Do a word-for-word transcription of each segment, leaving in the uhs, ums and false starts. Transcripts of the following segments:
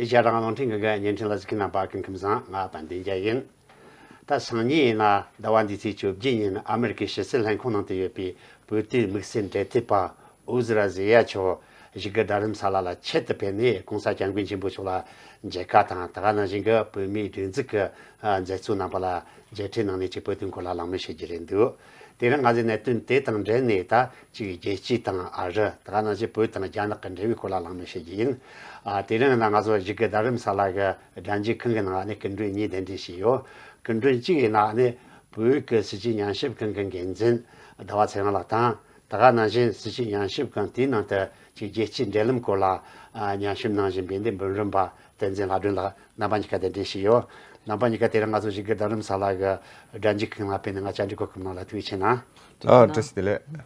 ཨེ་ཤ་ཡ་རང་དབང་རླུང་འཕྲིན་ཁང་གི་བརྙན་འཕྲིན་ལ་གཟིགས་མཁན་རྣམ་པ་སྐུ་ཁམས་བཟང་། ང་དཔལ་ལྡན་རྒྱལ་ཡིན། ད་སང་ཉིན་ཡིན་ན་ཟླ་བ་འདིའི་ཚེས་བཅོ་བརྒྱད་ཉིན་ཨ་མེ་རི་ཀའི་ཕྱི་སྲིད་ལྷན་ཁང་ནང་དུ་ཡོད་པའི་བོད་དོན་དམིགས་བསལ་འབྲེལ་མཐུད་པ་ཨོ་ཟི་ར་ཟེ་ཡ་མཆོག་བཞུགས་སྒར་རྡ་རམ་ས་ལ་ལ་ཆེད་དུ་ཕེབས་ནས་༸གོང་ས་༸སྐྱབས་མགོན་ཆེན་པོ་མཆོག་ལ་མཇལ་ཁ་དང་། ད་ག་ནང་བཞིན་གྱི་བོད་མིའི་སྒྲིག་འཛུགས་ཀྱི་མཛད་གཙོ་རྣམ་པ་ལ་མཇལ་འཕྲད་གནང་ནས་ཅིག་བོད་དོན་སྐོར་ལ་གླེང་མོལ་བྱེད་རྒྱུ་རེད་འདུག་དེ་རིང་ང་ཚོས་གནད་དོན་དེ་དང་འབྲེལ་ནས་ད་ཅིག་རྒྱལ་སྤྱི་དང་ཨ་རི། ད་ག་ནང་བཞིན་བོད་དང་རྒྱ་ནག་གི་འབྲེལ་བའི་སྐོར་ལ་གླེང་མོལ་བྱེད་རྒྱུ་ཡིན། ཨ། དེ་རིང་ན་ང་ཚོ་བཞུགས་སྒར་རྡ་རམ་ས་ལ་གི་སྒྲ་འཇུག་ཁང་གི་ནང་ནས་སྐུ་མགྲོན་གཉིས་གདན་འདྲེན་བྱས་ཡོད། སྐུ་མགྲོན་གཅིག་ཡིན་ན་ནི་བོད་ཀྱི་སྲིད་བྱུས་ཉམས་ཞིབ་ཁང་གི་འགན་འཛིན་ཟླ་བ་ཚེ་རིང་ལགས་དང་། ད་ག་ནང་བཞིན་སྲིད་བྱུས་ཉམས་ཞིབ་ཁང་དེའི་ནང་དུ་ཅིག་རྒྱལ་སྤྱིའི་འབྲེལ་ལམ་སྐོར་ལ་ཨ་ཉམས་ཞིབ་གནང་བཞིན་པའི་འདི་འབུམ་རམས་པ་བསྟན་འཛིན་ལྷ་སྒྲོན་ལགས། རྣམ་པ་གཉིས་ཀ་གདན་འདྲེན་བྱས་ཡོད། རྣམ་པ་གཉིས་ཀ་དེ་རིང་ང་ཚོ་བཞུགས་སྒར་རྡ་རམ་ས་ལ་གི་སྒྲ་འཇུག་ཁང་ལ་ཕེབས་ནས་ང་བཅར་འདྲི་གོ་སྐབས་གནང་ལ་ཐུགས་རྗེ་ཆེ་གནང་། ཨ། བཀྲ་ཤིས་བདེ་ལེགས།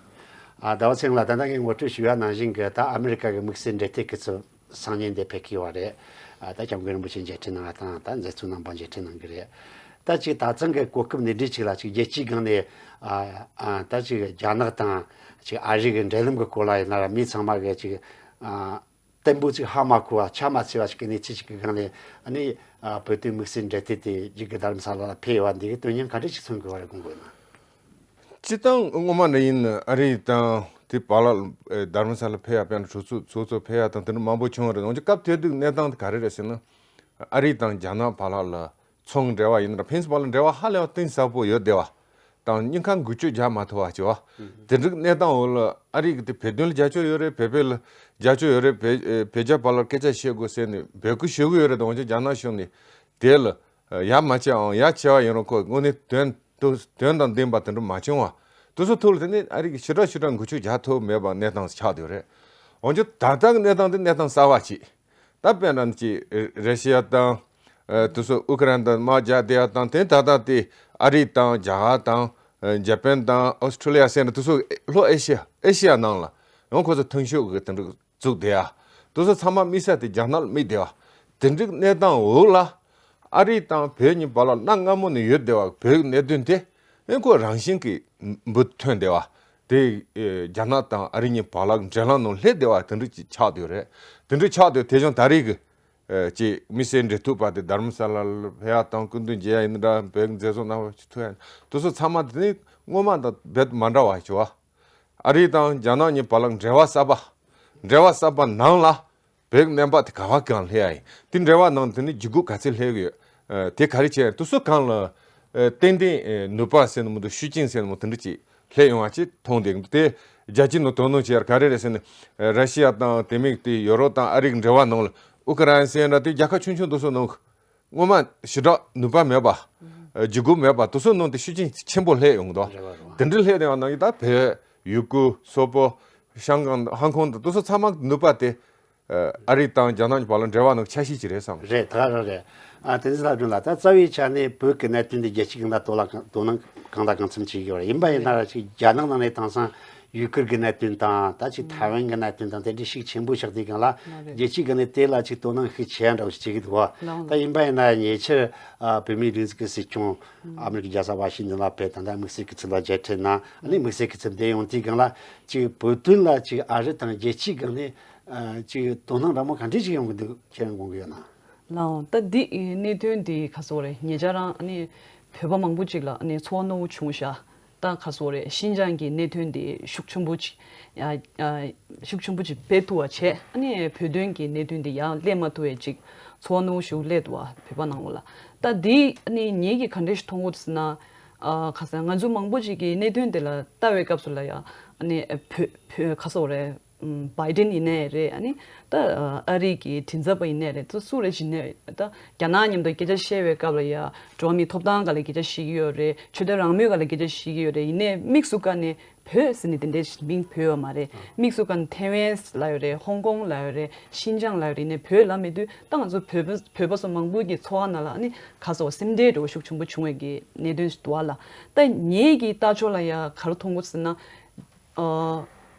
ཨ། ཟླ་བ་ཚེ་རིང་ལགས། ད་ལྟ་ངས་ངོ་སྤྲོད་ཞུས་པ་ནང་བཞིན་གྱི་ད་ཨ་མེ་རི་ཀ་གི་དམིགས་བསལ་འབྲེལ་མཐུད་ཀྱི་ཚབ་སང་ཉིན་འདིར་ཕེབས་ཀྱི་ཡོད་པ་རེད། ཨ། ད་༸སྐྱབས་མགོན་རིན་པོ་ཆེ་མཇལ་འཕྲད་གནང་བ་དང་། ད་མཛད་གཙོ་རྣམ་པ་མཇལ་འཕྲད་གནང་གི་རེད། ད་ཅིག་ད་ཐེངས་ཀྱི་གོ་སྐབས་སྣེ་ཁྲིད་ཅིག་ལ་ཅིག་རྒྱལ་སྤྱིའི་སྒང་ནས། ཨ། ཨ། ད་ཅིག་རྒྱ་ནག་དང་ཅིག་ཨ་རི་གི་འབྲེལ་ལམ་གྱི་སྐོར་ལ་ཡིན་ན་ར། མི་ཚང་མ་གིས་ཅིག་ཨ། བརྟན་པོ་ཅིག་ཧ་མ་གོ་བ། ཆ་མ་འཚལ་བ་ཞིག་གི་གནས་ཚུལ་ཞིག་གི་སྒང་ནས། ཨ་ནི། ཨ། བོད་དོན་དམིགས་བསལ་འབྲེལ་མཐུད་དེ་བཞུགས་སྒར་རྡ་རམ་ས་ལ་ལ་ཕེབས་ཡོད་པ་འདི་གིས་དོན་སྙིང་ག་འདྲ་ཞིག་མཚོན་དགོས་པ་རེད་དགོངས་དགོས་ན། སྤྱིར་བཏང་སྔོན་མ་ནས་ཡིན་ཨ་རི་དང་དེ་བར་ལ་ཨེ་རྡ་རམ་ས་ལ་ཕེབས་ཡ། དཔེར་ན་གྲོས་ཚོགས་ཚོགས་གཙོ་ཕེབས་ཡ་དང་དེ་འདྲ་མང་པོ་བྱུང་བ་རེད། འོན་ཀྱང་སྐབས་དེ་དུས་གནས་སྟངས་དེ་ག་རེ་རེད་ཟེར་ན། ཨ་རི་དང་རྒྱ་ནག་བར་ལ་ཚོང་འབྲེལ་བ་ཡིན་ན་ར། ཕན་ཚུན་བར་ལ་འབྲེལ་བ་ཧ་ལས་པ་གཏིང་ཟབ་པོ་ཡོད་བསྡད་པ་དང་། གཉིས་ཀ་འགུལ་སྐྱོད་རྒྱག་མ་ཐུབ་པ་བྱས་པ། དེ་འདྲའི་གནས་སྟངས་འོག་ལ་ཨ་རི་གིས་དེ་བོད་དོན་ལ་རྒྱབ་སྐྱོར་ཡོད་རེད། བོད་པའི་ལ་རྒྱབ་སྐྱོར་ཡོད་རེད། བོད་བོད་རྒྱ་བར་ལ་སྐད་ཆ་བཤད་དགོས་ཟེར་ནས་འབོད་སྐུལ་ཞུ་གི་ཡོད་རེད། འོན་ཀྱང་རྒྱ་ནག་གཞུང་ནས་དེ་ལ་ཡ་མ་བྱེད་ཨང་། ཡ་བྱས་པ་ཡིན་རུང་ཁོ་དངོས་གནས་དོན་དོན་དང་ལྡན་པ་དེ་འདྲ་མ་བྱུང་བ། དེ་ཚོའི་ཐོག་ལ་དེ་ནས་ཨ་རི་གིས་ཞེ་དྲག་ཞེ་དྲག་འགུལ་སྐྱོད་རྒྱག་ཐུབ་མེད་པ་གནས་སྟངས་ཆགས་བསྡད་ཡོད་རེད། འོན་ཀྱང་ད་ལྟ་གི་གནས་སྟངས་དེ་གནས་སྟངས་གསར་པ་ཅིག་ད་དཔེར་ན་ཅིག་ར་ཤི་ཡ་དང་། ཨ། དེ་ཚོ་ཨུ་ཀེ་རན་དང་དམག་རྒྱག་བསྡད་ཡ་དང་། དེ་ད་ལྟ་དེ་ཨ་རི་དང་རྒྱ་གར་དང་། ཨ། འཇར་པན་དང་ཨོ་སི་ཁྲུ་ལི་ཡ་ཟེར་ན་དེ་ཚོ་ལྷོ་ཨེ་ཤི་ཡ་ཨེ་ཤི་ཡ་ནང་ལ་ཡང་ཁོ་ཚོ་མཐུན་ཕྱོགས་ཀྱི་དེ་འདྲ་བཙུགས་བསྡད་ཡ། དེ་ཚོ་ཚང་མ་དམིགས་ས་དེ་རྒྱ་ནག་ལ་དམིགས་བསྡད་པ། དེ་འདྲའི་གནས་སྟངས་འོག་ལ་ཨ་རི་དང་བོད་གཉིས་བར་ལ་གནའ་སྔ་མོ་ནས་ཡོད་བསྡད་པ་བོད་ཀྱི་གནད་དོན་དེ་ཨེ་ཁོ་རང་བཞིན་གྱིས་འབུ་ཐོན་བསྡད་པ། དེ་ཨེ་རྒྱ་ནག་དང་ཨ་རི་གཉིས་བར་ལ་འབྲེལ་ལམ་ནང་སླེབས་བསྡད་པ་དེ་འདྲ་ཅིག་ཆགས་བསྡད་ཡོད་རེད། དེ་འདྲ་ཆགས་བསྡད་དེ་བཞིན་ད་རེས་ཀྱི་ཨེ་ཅིག་དམིགས་བསལ་འབྲེལ་མཐུད་པ་དེ་རྡ་རམ་ས་ལ་ལ་ཕེབས་ཡ་དང་། སྐུ་མདུན་མཇལ་ཡ་ཡིན་ན་འདྲ། བོད་ཀྱི་མཛད་གཙོ་རྣམ་པ་ཅིག་ཐུག་ཡ་ཡིན། དེ་ཚོ་ཚང་མ་དེ་ནི་སྔོན་མ་དང་རྦད་དེ་མ་འདྲ་བ་ཞིག་བྱུང་བ། ཨ་རི་དང་རྒྱ་ནག་གཉིས་བར་ལ་འབྲེལ་བ་གསར་པ། འབྲེལ་བ་གསར་པ་ནང་ལ་བོད་ཀྱི་གནས་བབ་དེ་ག་བ་གང་སླེབས་ཡ་ཡིན། དེ་འབྲེལ་བ་ནང་དེ་ནི་འཇུག་སྒོ་ག་ཚོད་སླེབས་ཀྱི་ཡོད། ཨ། དེ་ག་རེ་བྱས། དེ་ཚོ་གང་ལ་ཨ་ཏན་ཏན་ཨ་ནུས་པ་ཟེར་ན་མི་འདུག་ཤུགས་རྐྱེན་ཟེར་ན་མི་འདུག་དེ་འདྲ་ཅིག་སླེབས་ཡོང་བ་ཅིག་མཐོང་བསྡད་ཀྱི་འདུག་དེ་རྒྱལ་སྤྱིའི་ནང་དོ་སྣང་བྱེད་ཡ་ག་རེ་རེད་ཟེར་ན། ཨ། ར་ཤི་ཡ་དང་དེ་མིན་དེ་ཡོ་རོབ་དང་ཨ་རི་གི་འབྲེལ་བ་ནང་ལ་ཨུ་ཀེ་རན་ཡ་ཟེར་ན་འདྲ། དེ་རྒྱལ་ཁབ་ཆུང་ཆུང་དེ་ཚོ་ནང་སྔོན་མ་ཞེ་དྲག་ནུས་པ་མེད་པ། ཨ། འཇུག་སྒོ་མེད་པ། དེ་ཚོ་ནང་དེ་ཤུགས་རྐྱེན་ཆེན་པོ་སླེབས་ཡོང་གི་འདུག་རེད་བ། རེད་བ། དེ་འདྲ་སླེབས་ཡོང་བ་ནང་གི་ད་བོད། ཡུ་གུར། སོག་པོ། ཤང་ཀང་། ཧང་ཀོང་དང་དེ་ཚོ་ཚང་མ་གི་ནུས་པ་དེ་ཨ་རི་དང་རྒྱ་ནག་གཉིས་བར་ལ་འབྲེལ་བ་ནང་ཆ་ཤས་ཅིག་རེད་བསམ། རེད། ད་ག་རང་རེད། ཨ། བསྟན་འཛིན་ལྷ་སྒྲོན་ལགས། ད་རྩ་བའི་ཆ་ནས་བོད་ཀྱི་གནད་དོན་འདི་རྒྱལ་སྤྱིའི་སྒང་ལ་དོ་ལ་དོ་སྣང་གང་དང་གང་འཚམ་བྱེད་ཀྱི་ཡོད་རེད། ཡིན་པ་ཡིན་ན་ར་ཅིག་རྒྱ་ནག་ནང་ནས་དེང་སང་ཡུ་གུར་གྱི་གནད་དོན་དང་། ད་ཅིག་ཐའེ་ཝན་གྱི་གནད་དོན་དང་དེ་འདྲའི་ཤུགས་ཆེན་པོ་ཆགས་དུས་སྒང་ལ། མ་རེད། རྒྱལ་སྤྱིའི་སྒང་ནས་དེ་ལ་ཅིག་དོ་སྣང་ཤུགས་ཆེ་འདྲ་བོ་ཞིག་བྱེད་ཀྱི་འདུག་བ། ལགས། ད་ཡིན་པ་ཡིན་ན་ཉེ་ཆར་ཨ་བོད་མིའི་སྒྲིག་འཛུགས་ཀྱི་སྲིད་སྐྱོང་ཨ་མེ་རི་ཀའི་རྒྱལ་ས་ཝ་ཤིང་ཏོན་ལ་ཕེབས། ད་ལྟ་དམིགས་བསལ་སྐུ་ཚབ་ལ་མཇལ་འཕྲད་གནང་། ཨ་ནི་དམིགས་བསལ་སྐུ་ཚབ་འདིར་ཡོང་དུས་སྒང་ལ་ཅིག་བོད་དོན་ལ་ཅིག་ཨ་རི་དང་རྒྱལ་སྤྱིའི་སྒང་ནས་ཨ་ཅིག་དོ་སྣང་འདྲ་མོ་ག་འདྲས་ཅིག་ཡོང་གི་འདུག་ཁྱེད་རང་དགོངས་ཀྱི་ཡོད་ན། ལགས་འོང་། ད་འདི་གནད་དོན་འདི་ག་ཟེར་དགོས་རེད། ཉེ་ཆར་རང་ཨ་ནི་བོད་པ་མང་པོ་ཅིག་ལ་ཨ་ནི་ཚོར་བ་རྣོ་བོ་བྱུང་ཤག་ད་ག་ཟེར་དགོས་རེད། ཤིན་ཅང་གི་གནད་དོན་འདི་ཤུགས་ཆེན་པོ་ཅིག་ཡ་ཡ་ཤུགས་ཆེན་པོ་ཅིག་སྤེལ་ཐུབ་པ་བྱས། ཨ་ནི་བོད་དོན་གྱི་གནད་དོན་འདི་ཡར་སླེབས་མ་ཐུབ་པའི་ཅིག་ཚོར་བ་རྣོ་བོ་ཞིག་སླེབས་འདུག་བ། བོད་པ་ནང་ལོགས་ལ། ད་འདི་ཨ་ནི་ངེད་ཀྱིས་ག་འདྲས་ཞིག་མཐོང་གི་འདུག་ཟེར་ན། ཨ་ག་ཟེར། ང་ཚོ་མང་པོ་ཅིག་གིས་གནད་དོན་དེ་ལ་ལྟ་བའི་སྐབས་སུ་ལ་ཡ་ཨ་ནི་བོད་བོད་ག་ཟེར་དགོས་རེད། ཨམ། བྷའི་ཌེན་ཡིན་ནའི་རེད། ཨ་ནི་ད་ཨ་རི་གི་མགྲིན་ཚབ་པ་ཡིན་ནའི་རེད། ད་སུ་རེད་ཅེ་ན། ད་རྒྱ་ནག་མཉམ་དུ་སྐད་ཆ་བཤད་པའི་སྐབས་ལ་ཡ་འགྲོ་བ་མིའི་ཐོབ་ཐང་སྒང་ལ་སྐད་ཆ་བཤད་ཀྱི་ཡོད་རེད། ཆོས་དད་རང་མོས་སྒང་ལ་སྐད་ཆ་བཤད་ཀྱི་ཡོད་རེད། ཡིན་ནའི་དམིགས་སུ་བཀར་ནས་བོད་ཟེར་ནས་དེ་འདྲའི་མིང་བོས་ཡོད་མ་རེད། དམིགས་སུ་བཀར་ནས་ཐའེ་ཝན་ལབ་ཡོད་རེད། ཧོང་ཀོང་ལབ་ཡོད་རེད། ཤིན་ཅང་ལབ་ཡོད་རེད། ཡིན་ནའི་བོད་ལབ་མེད་དུས་ད་ང་ཚོ་བོད་པ་བོད་པ་ཚོ་མང་པོ་གི་ཚོར་བ་ནང་ལ་ཨ་ནི་ག་ཟེར་དགོས། སེམས་ཁྲལ་འདྲ་བོ་ཤུགས་ཆེན་པོ་བྱུང་བའི་གི་གནད་དོན་ཞིག་འདུག་བ་ལ། ད་ངེད་ཀྱི་ལྟ་ཕྱོགས་ལ་ཡ་ག་རེ་མཐོང་གི་འདུག་ཟེར་ན། ཨ།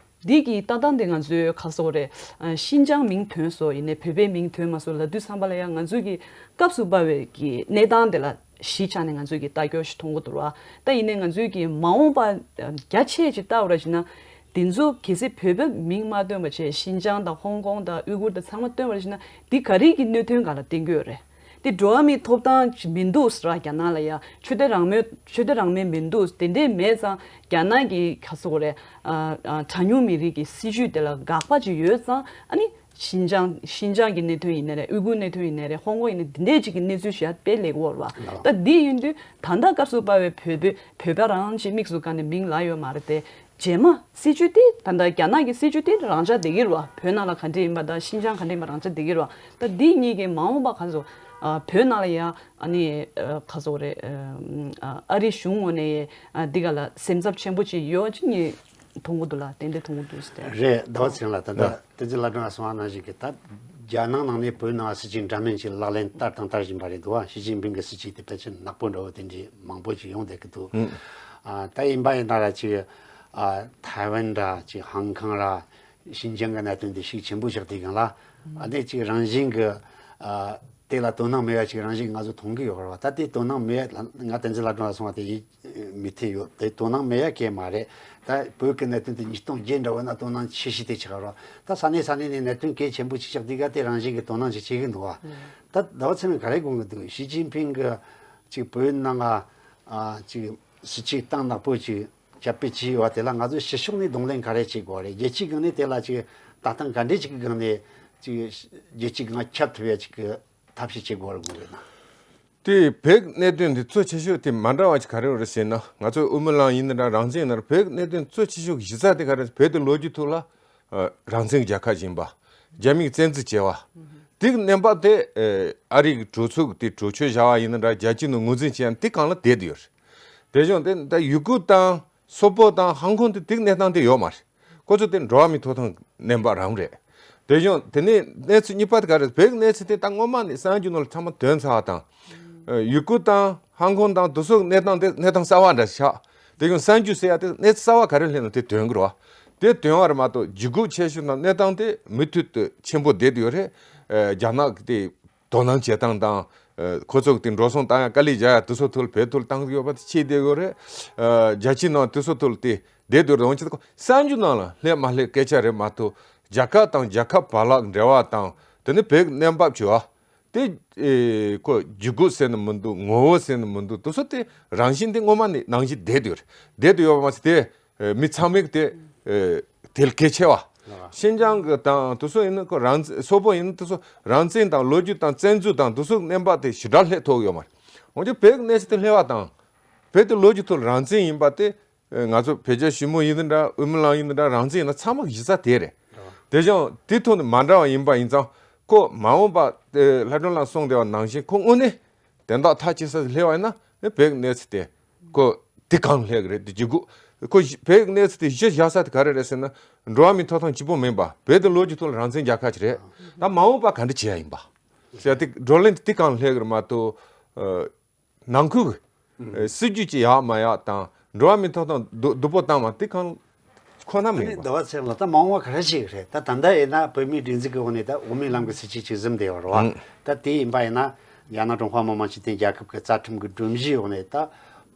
འདི་གི་ལྟ་སྟངས་དེ་ང་ཚོའི་ག་ཟེར་དགོས་རེད། ཨ། ཤིན་ཅང་མིང་ཐོན་སོང་། ཡིན་ནའི་བོད་པའི་མིང་ཐོན་མ་སོང་ལབ་དུས་ཙམ་པ་ལ་ཡང་ང་ཚོའི་གི་སྐབས་སུ་བབས་པའི་གི་གནས་སྟངས་དེ་ལ་གཞི་བཞག་ནས་ང་ཚོའི་གི་ལྟ་སྐྱོར་ཞིག་མཐོང་གི་འདུག་ར། ད་ཡིན་ནའི་ང་ཚོའི་གི་མ་འོངས་པ་རྒྱ་ཆེ་ཅིག་ལྟ་བ་ར་བྱས་ན། དེ་ཚོ་གལ་སྲིད་བོད་པའི་མིང་མ་བཏོན་པ་བྱས་ཤིན་ཅང་དང་ཧོང་ཀོང་དང་ཨུ་གུར་དང་ཚང་མ་བཏོན་པ་ཞིག་ན་འདི་ག་རེ་གི་གནད་དོན་སྒང་ལ་བརྟེན་གྱི་ཡོད་རེད། དེ་འགྲོ་བ་མིའི་ཐོབ་ཐང་མི་འདུག་ཟེར་བ་རྒྱ་ནག་ལ་ཡ་ཆོས་དད་རང་མོས་ཆོས་དད་རང་མོས་མི་འདུག་དེ་འདྲས་མེད་ཙང་རྒྱ་ནག་གི་ག་ཟེར་དགོས་རེད། ཨ་ཨ་གྲངས་ཉུང་མི་རིགས་ཀྱི་སྲིད་བྱུས་དེ་ལ་དགག་པ་ཅིག་ཡོད་ཙང་ཨ་ནི་ཤིན་ཅང་ཤིན་ཅང་གི་གནད་དོན་ཡིན་ནའི་རེད། ཨུ་གུར་གནད་དོན་ཡིན་ནའི་རེད། ཧོང་ཀོང་ཡིན་ནའི་འདི་འདྲས་ཅིག་གི་གནས་ཚུལ་ཞིག་ཡ་དཔེ་ལེགས་པོ་རེད་བ། ད་འདི་ཡིན་དུས་ད་ལྟ་སྐབས་སུ་བབས་པའི་བོད་པའི་བོད་པ་རང་ཅིག་དམིགས་སུ་བཀར་ནས་མིང་ལབ་ཡོད་མ་རེད་དེ། རྗེས་མ་སྲིད་བྱུས་དེ་ད་ལྟ་རྒྱ་ནག་གི་སྲིད་བྱུས་དེ་རང་འཇགས་བསྡད་ཀྱི་རེད་བ། བོད་ནང་ལ་ག་འདྲས་ཡིན་པ་དང་ཤིན་ཅང་ག་འདྲས་ཡིན་པ་རང་འཇགས་བསྡད་ཀྱི་རེད་བ། ད་འདི་གཉིས་ཀྱི་མ་འོངས་པ་ག་ཚོད་ཨ་བོད་ནང་ལ་ཡ་ཨ་ནི་ཨ་ག་ཚོད་རེད། ཨ་ཨ་རི་གཞུང་ངོས་ནས་ཨ་འདི་ག་ལ་སེམས་འཚབ་ཆེན་པོ་ཅིག་ཡོད་ཅིག་ངས་མཐོང་གི་འདུག་ལ་ཏན་ཏན་མཐོང་གི་འདུག་ཟེར་ཏེ། རེད། ཟླ་བ་ཚེ་རིང་ལགས། ད་ལྟ་བསྟན་འཛིན་ལྷ་སྒྲོན་ལགས་གསུངས་པ་ནང་བཞིན་གྱི་ད་རྒྱ་ནག་ནང་ནས་བོད་ནང་སྲིད་ཇུས་འདྲ་མིན་ཅིག་ལག་ལེན་བསྟར་དང་བསྟར་བཞིན་པ་རེད་འདུག་བ། ཞི་ཅིན་ཕིང་གི་སྲིད་ཇུས་དེ་ཕལ་ཆེར་ནག་པོ་འདྲ་བོ་དེ་འདྲའི་མང་པོ་ཅིག་ཡོང་བསྡད་ཀྱི་འདུག་ཨ་ད་ཡིན་པ་ཡིན་ན་ར་ཅིག་ཨ་ཐའེ་ཝན་ར་ཅིག་ཧང་ཁང་ར་ཤིན་ཅང་གི་གནད་དོན་དེ་ཤུགས་ཆེན་པོ་བཞག་དུས་སྒང་ལ་ཨ་ནི་ཅིག་རང་བཞིན་གྱི་ཨ་དེ་ལ་དོ་སྣང་མེད་པ་ཅིག་རང་བཞིན་ང་ཚོ་མཐོང་གི་ཡོད་རེད་བ། ད་དེ་དོ་སྣང་མེད་ང་བསྟན་འཛིན་ལྷ་སྒྲོན་ལགས་གསུངས་པ་དེ་ཡིད་མི་ཐེ་ཡོད་དེ་དོ་སྣང་མེད་ཡ་གལ་མ་རེད། ད་བོད་ཀྱི་གནད་དོན་དེ་ཉིས་སྟོང་བརྒྱད་འདྲ་བོ་ན་དོ་སྣང་ཆེ་ཤོས་དེ་ཆགས་རོགས། ད་ས་གནས་ས་གནས་ནས་གནད་དོན་གལ་ཆེན་པོ་ཅིག་ཆགས་དུས་ག་དེ་རང་བཞིན་གྱི་དོ་སྣང་ཅིག་བྱེད་ཀྱི་འདུག་བ། ད་ཟླ་བ་ཚེ་རིང་ག་རེ་དགོངས་ཀྱི་འདུག་ཞི་ཅིན་ཕིང་གི་ཅིག་བོད་ནང་ང་ཅིག་སྲིད་ཇུས་སྟངས་ནག་པོ་ཅིག་རྒྱབ་སྤེལ་བྱས་ཡོད་བ་དེ་ལ་ང་ཚོ་ཕྱི་ཕྱོགས་ནས་གདོང་ལེན་ག་རེ་བྱེད་དགོས་རེད། རྒྱལ་སྤྱིའི་སྒང་ནས་དེ་ལ་ཅིག་ལྟ་སྟངས་ག་འདྲས་ཅིག་གི་སྒང་ནས་ཅིག་རྒྱལ་སྤྱིའི་སྒང་ཁྱབ་ཐུབ་ཡ་ཅིག་གི་ཐབས་ཤེས་བྱེད་དགོས་རེད་དགོངས་རེད་ན། དེ་བོད་གནད་དོན་འདི་གཙོ་ཆེ་ཤོས་དེ་མ་འདྲ་བ་ཅིག་ག་རེ་རེད་ཟེར་ན། ང་ཚོ་དབུ་མའི་ལམ་ཡིན་ན་འདྲ་རང་བཙན་ཡིན་ན་འདྲ་བོད་གནད་དོན་གཙོ་ཆེ་ཤོས་ཀྱི་གཞི་རྩ་དེ་ག་རེ་རེད། བོད་དེ་ལོ་རྒྱུས་ཐོག་ལ་ཨ་རང་བཙན་རྒྱལ་ཁབ་ཡིན་པ། རྒྱ་མིས་བཙན་འཛུལ་བྱས་པ། དེ་གི་གནས་བབ་དེ་ཨ་ཨ་རི་གི་གྲོས་ཚོགས་དེ་གྲོས་ཆོད་བཞག་པ་ཡིན་ན་འདྲ་རྒྱལ་སྤྱིའི་ནང་ངོས་འཛིན་བྱས་ཡང་དེ་སྒང་ལ་བསྡད་དེ་ཡོད་རེད། དེ་བཞིན་དེ་ད་ཡུ་གུར་དང་སོག་པོ་དང་ཧང་ཀོང་དེ་དེ་གི་གནས་སྟངས་དེ་ཡོད་མ་རེད། ཁོ་ཚོ་དེ་འགྲོ་བ་མིའི་ཐོབ་ཐང་གནས་བབ་རང་རེད། དེ་བཞིན་དེ་ནས་གནས་ཚུལ་གཉིས་པ་དེ་ག་རེད། བོད་ཀྱི་གནས་ཚུལ་དེ་ད་སྔོན་མ་ནས་གསར་འགྱུར་ནང་ལ་ཚང་མ་ཐོན་ཚར་བ་དང་། ཡུ་གུར་དང་ཧང་ཀོང་དང་དེ་ཚོ་གནས་སྟངས་དེ་གནས་སྟངས་གསར་བ་འདྲ་ཆགས། དེ་བཞིན་གསར་འགྱུར་ཟེར་ཡ་དེ་གནས་ཚུལ་གསར་བ་ག་རེ་སླེབས་ན་དེ་ཐོན་གི་རེད་བ། དེ་ཐོན་པ་རེད་མ་གཏོགས་འཇིགས་སྐུལ་ཆེ་ཤོས་དང་གནས་སྟངས་དེ་མུ་མཐུད་དུ་ཆེན་པོ་བསྡད་དེ་ཡོད་རེད། རྒྱ་ནག་གི་དེ་དོ་སྣང་བྱེད་སྟངས་དང་། ཨ་ཁོ་ཚོ་གི་དེ་འགྲོ་སོང་བཏང་ཡ་དཀའ་ལས་རྒྱག་ཡ་དེ་ཚོ་ཐོག་ལ་བོད་ཐོག་ལ་བཏང་གི་ཡོད་པ་དེ་ཤེས་བསྡད་ཡོད་རེད། ཨ་རྒྱལ་སྤྱིའི་ནང་དེ་ཚོ་ཐོག་ལ་དེ་བསྡད་དུས་འོང་ཆེད་དུ་གསར་འགྱུར་ནང་ལ་སླེབས་མ་སླེབས་སྐད་ཆ་རེད་མ་གཏོགས་རྒྱལ་ཁབ་དང་རྒྱལ་ཁབ་བར་ལ་འབྲེལ་བ་དང་དེ་ནི་བོད་ཀྱི་གནས་བབ་བྱུང་བ་དེ་ཨེ་ཁོ་འཇིགས་སྐུལ་ཟེར་ནི་མི་འདུག་ངོ་བོ་ཟེར་ནི་མི་འདུག་དེ་ཚོ་དེ་རང་བཞིན་དེ་སྔོན་མ་ནས་ནང་བཞིན་བསྡད་དུས་བསྡད་དུ་ཡོད་པ་མ་ཟད་དེ། ཨེ་མི་ཚང་མས་དེ་ཨེ་དེ་ལ་གལ་ཆེ་བ། ཤིན་ཅང་གི་དང་དེ་ཚོ་ཡིན་ན་ཁོ་རང་བཙན་སོག་པོ་ཡིན་ན་དེ་ཚོ་རང་བཙན་དང་ལོ་རྒྱུས་དང་བཙན་འཛུལ་དང་དེ་ཚོ་གནས་བབ་དེ་ཞེ་དྲག་སླེབས་ཐུབ་ཡོད་མ་རེད། འོན་ཀྱང་བོད་ཀྱི་གནས་ཚུལ་དེ་སླེབས་པ་དང་། བོད་དེ་ལོ་རྒྱུས་ཐོག་རང་བཙན་ཡིན་པ་དེ་ཨེ་ང་ཚོ་བོད་རྒྱ་ཞི་མོལ་ཡིན་ན་འདྲ་དབུ་མའི་ལམ་ཡིན་ན་འདྲ་རང་བཙན་ཡིན་ན་ཚང་མ་གཞི་རྩ་དེ་རེད། དེ་བཞིན་དེ་ཐོག་ནས་མ་འདྲ་བ་ཡིན་པ་ཡིན་ཙང་ཁོ་མ་འོངས་པ་དེ་ལྷ་སྒྲོན་ལགས་གསུངས་བསྡད་པ་ནང་བཞིན་ཁོ་དངོས་གནས་དོན་དག་མཐའ་གཅིག་ས་སླེབས་པ་ཡིན་ན་ཨེ་བོད་ཀྱི་གནས་ཚུལ་དེ་ཁོ། དེ་གང་སླེབས་ཀྱི་རེད། དེ་འཇིགས་སྐུལ་ཁོ་བོད་ཀྱི་གནས་ཚུལ་དེ་གཞི་བཞག་ས་དེ་ག་རེ་རེད་ཟེར་ན། འགྲོ་བ་མིའི་ཐོབ་ཐང་གཅིག་པོ་མིན་པ་བོད་དེ་ལོ་རྒྱུས་ཐོག་ལ་རང་བཙན་རྒྱལ་ཁབ་ཅིག་རེད། ད་མ་འོངས་པ་ག་འདྲ་བྱེད་ཡ་ཡིན་པ་ཟེར་དེ་བགྲོ་གླེང་དེ་གང་སླེབས་ཀྱི་རེད་མ་གཏོགས། ནང་ཁུལ་གྱི་སྲིད་ཇུས་ཅིག་ཡག་མ་ཡག་དང་འགྲོ་བ་མིའི་ཐོབ་ཐང་སྡུག་སྡུག་པོ་བཏང་བ་དེ་གང་ཁོ་ན་མིན་པ། ཟླ་བ་ཚེ་རིང་ལགས། ད་མ་འོངས་པ་ག་རེ་བྱེད་ཀྱི་རེད། ད་ད་ལྟ་ཡིན་ན་བོད་མིའི་སྒྲིག་འཛུགས་ཀྱི་འོག་ནས་ད་དབུ་མའི་ལམ་གྱི་སྲིད་བྱུས་ཅིག་འཛིན་བསྡད་ཡོད་རེད་བ། ད་དེ་ཡིན་པ་ཡིན་ན་རྒྱ་ནག་ཀྲུང་ཧྭ་མི་དམངས་སྤྱི་མཐུན་རྒྱལ་ཁབ་ཀྱི་རྩ་ཁྲིམས་ཀྱི་སྒྲོམ་གཞིའི་འོག་ནས་ད་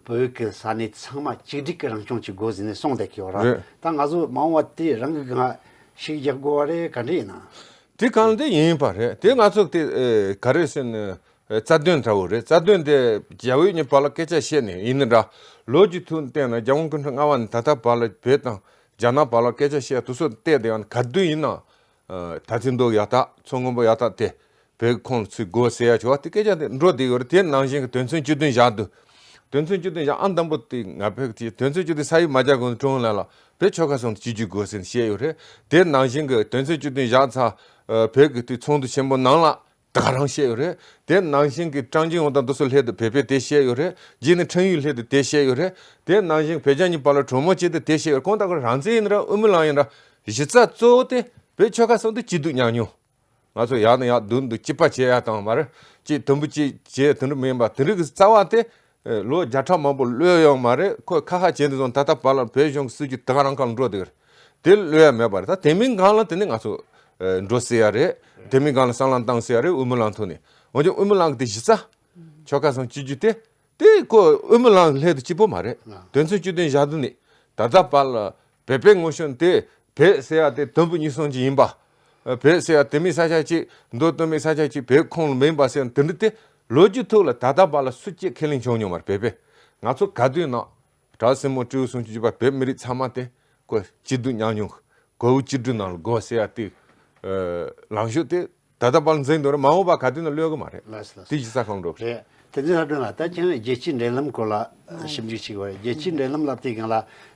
བོད་ཀྱི་ས་གནས་ཚང་མ་གཅིག་སྒྲིལ་གྱི་རང་སྐྱོང་བྱེད་དགོས་ཟེར་ནས་གསུངས་བསྡད་ཀྱི་ཡོད་རེད། རེད། ད་ང་ཚོ་མ་འོངས་པ་དེ་རང་གི་སྒང་ཞིག་རྒྱག་དགོས་པ་རེད་ག་འདྲ་ཡིན་ན། དེ་གང་དེ་ཡིན་པ་རེད། དེ་ང་ཚོ་དེ་ཨེ་ག་རེ་ཟེར་ན་ཨེ་རྩ་དོན་འདྲ་བོ་རེད། རྩ་དོན་དེ་རྒྱ་བོད་གཉིས་བར་ལ་སྐད་ཆ་བཤད་ནས་ཡིན་ན་འདྲ། ལོ་རྒྱུས་ཐོག་བལྟས་ན་རྒྱལ་དབང་སྐུ་ཕྲེང་ལྔ་པ་ནས་ད་ལྟ་བར་ལ་བོད་དང་རྒྱ་ནག་བར་ལ་སྐད་ཆ་བཤད་དུས་ཚོད་བལྟས་དེ་ཡང་ག་དུས་ཡིན་ན། ཨ་ད་ཚིག་མདོ་ཡག་ཐག་མཚོ་སྔོན་པོ་ཡག་ཐག་དེ་བོད་ཁོངས་ཚུད་དགོས་ཟེར་ཡ་ཆོག་པ་དེ་སྐད་ཆ་དེ་འགྲོ་བསྡད་ཡོད་རེད། དེ་ནང་བཞིན་གྱི་དོན་ཚན་བཅུ་བདུན་བཞག་འདུག་དོན་ཚན་བཅུ་བདུན་བཞག་ཨང་དང་པོ་དེ་ང་ཕེབས་དེ་དོན་ཚན་བཅུ་བདུན་ས་ཡིག་མ་རྒྱག་གོང་ཀྲུང་ལ་ལ་བོད་ཆོལ་ཁ་གསུམ་དུ་གཅིག་གྱུར་དགོས་ཟེར་བཤད་ཡོད་རེད། དེ་ནང་བཞིན་གྱི་དོན་ཚན་བཅུ་བདུན་བཞག་ཚར་བོད་ཀྱི་དེ་ཚོགས་འདུ་ཆེན་པོ་ནང་ལ་ད་ག་རང་བཤད་ཡོད་རེད། དེ་ནང་བཞིན་གྱི་ཀྲང་ཅིན་ཝུན་དང་དེ་ཚོ་སླེབས་དུས་བོད་པས་དེ་བཤད་ཡོད་རེད། རྗེས་ནས་ཁྲེང་ཡུས་སླེབས་དུས་དེ་བཤད་ཡོད་རེད། དེ་ནང་བཞིན་བོད་རྒྱ་གཉིས་བར་ལ་གྲོས་མོལ་བྱས་དུས་དེ་བཤད་ཡོད་རེད། གང་ལྟར་ཁོ་རང་བཙན་ཡིན་ན་ར་དབུ་མའི་ལམ་ཡིན་ན་ར་གཞི་རྩ་གཙོ་བོ་དེ་བོད་ཆོལ་ཁ་གསུམ་དུ་སྐྱིད་སྡུག་མཉམ་མྱོང་། ང་ཚོ་ཡག་ན་ཡག་སྡུག་ན་སྡུག་སྐྱིད་པ་བྱེད་ཡ་དང་མ་རེད། ཅིག་དུམ་བུ་གཅིག་བྱེད་དེ་འདྲ་མིན་པ་དེ་འདྲ་གི་རྩ་བ་དེ་ལོ་བརྒྱ་ཕྲག་མང་པོ་གློད་ཡོད་མ་རེད། ཁོས་ཁ་ཁ་བྱས་འདི་ཚོ་ད་ལྟ་བར་ལ་བོད་གཞུང་གི་སྲིད་ཇུས་དེ་ག་རང་གང་འགྲོ་བསྡད་ཀྱི་རེད། དེ་གློད་ཡ་མེད་པ་རེད། ད་དེ་མིན་སྒང་ལ་དེ་ནི་ང་ཚོ་འགྲོ་སྲིད་ཡ་རེད། དེ་མིན་སྒང་ལ་བསམ་བློ་བཏང་སྲིད་ཡ་རེད། དབུ་མའི་ལམ་ཐོག་ནས། འོན་ཀྱང་དབུ་མའི་ལམ་གྱི་དེ་གཞི་རྩ་ཆོལ་ཁ་གསུམ་སྤྱི་རྒྱུ་དེ། དེ་ཁོ་དབུ་མའི་ལམ་སླེབས་དུས་གཅིག་པོ་མ་རེད། དོན་ཚན་བཅུ་བདུན་བཞག་དུས་ནི་ད་ལྟ་བར་ལ་ བོད་པའི་ངོ་ཤེས་དེ་བོད་ཟེར་ཡ་དེ་དུམ་བུ་གཉིས་གསུམ་ཅིག་ཡིན་པ། བོད་ཟེར་ཡ་དེ་མིན་ས་ཆ་གཅིག་མདོ་དེ་མིན་ས་ཆ་གཅིག་བོད་ཁོངས་ལ་མིན་པ་ཟེར་ཡ་དེ་འདྲ་དེ་ལོ་རྒྱུས་ཐོག་ལ་ད་ལྟ་བར་ལ་སུ་གཅིག་ཁས་ལེན་བྱུང་མྱོང་མ་རེད། བོད་པས་ང་ཚོ་ག་དུས་ནང་གྲྭ་བ་སྲས་མོ་སྤྲེའུ་སུམ་ཅུ་བརྒྱུད་པ་བོད་མི་རིགས་ཚང་མ་དེ་ཀོ་སྐྱིད་སྡུག་མཉམ་མྱོང་གོ་བོ་བཅུ་དྲུག་ནང་ལ་དགོས་ཟེར་ཡ་དེ་ལངས་ཕྱོགས་དེ་ད་ལྟ་བར་འཛིན་འདུག་རེད། མ་འོངས་པ་ག་དུས་ནས་གློད་གི་མ་རེད། ལགས་སོ་ལགས་སོ། དེ་ཅི་ས་ཁོང་འགྲོ་རེད། དེ་ཚོའི་ལྷ་སྒྲོན་ལགས། ད་ཁྱེད་རང་རྒྱལ་སྤྱིའི་འབྲེལ་ལམ་སྐོར་ལ་ཞིབ་འཇུག་བྱེད་ཀྱི་བ་རེད། རྒྱལ་སྤྱིའི་འབྲེལ་ལམ་ལབ་དུས་སྒང་ལ་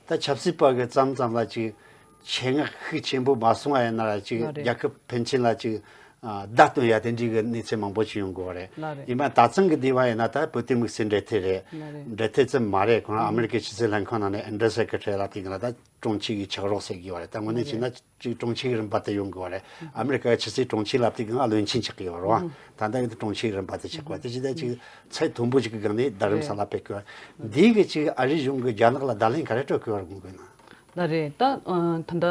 ད་ཆབ་སྲིད་པ་གི་ཙམ་ཙམ་ལ་ཅིག་ཆེད་མངགས་ཤུགས་ཆེན་པོ་མ་སོང་བ་ཡིན་ན་ར་ཅིག་ལགས་རེད། རྒྱལ་ཁབ་ཕན་ཆད་ལ་ཅིག་བརྡ་སྟོན་ཡ་དེ་འདྲའི་གི་གནས་ཚུལ་མང་པོ་ཞིག་ཡོང་གི་བ་རེད། ལགས་རེད། ཡིན་པ་ད་ཚང་གི་འདི་བ་ཡིན་ན་ད་བོད་དོན་དམིགས་བསལ་འབྲེལ་མཐུད་རེད། ལགས་རེད། འབྲེལ་མཐུད་ཙམ་མ་རེད། ཁོ་རང་ཨ་མི་རི་ཀའི་ཕྱི་སྲིད་ལྷན་ཁང་ནང་ནས་ཨན་ཌར་སེ་ཀེ་ཊ་རི་ལབ་དུས་སྒང་ལ་ད་དྲུང་ཆེ་གི་ཕྱག་རོགས་ཟེར་གི་བ་རེད། ད་དངོས་གནས་བྱས་ན་ཅིག་དྲུང་ཆེ་གི་རིམ་པ་དེ་ཡོང་དགོས་པ་རེད། ཨ་མི་རི་ཀ་ཕྱི་སྲིད་དྲུང་ཆེ་ལབ་དུས་སྒང་ཨ་བློན་ཆེན་ཆགས་ཀྱི་ཡོད་རེད་བ། ད་ལྟ་ཡིན་དུས་དྲུང་ཆེ་གི་རིམ་པ་དེ་ཆགས་པ་དེ་ཇི་ལྟར་ཅིག་ཚད་མཐོན་པོ་ཞིག་གི་སྒང་ནས་བརྡ་རིམ་གསར་ལ་སྤེལ་དགོས། འདིའི་གི་ཅིག་ཨ་རིའི་གཞུང་གི་རྒྱ་ནག་ལ་བརྡ་ལན་ག་རེ་སྤྲོད་དགོས་པ་རེད་དགོངས་དགོས་ན། ལགས་རེད། ད་ད་ལྟ་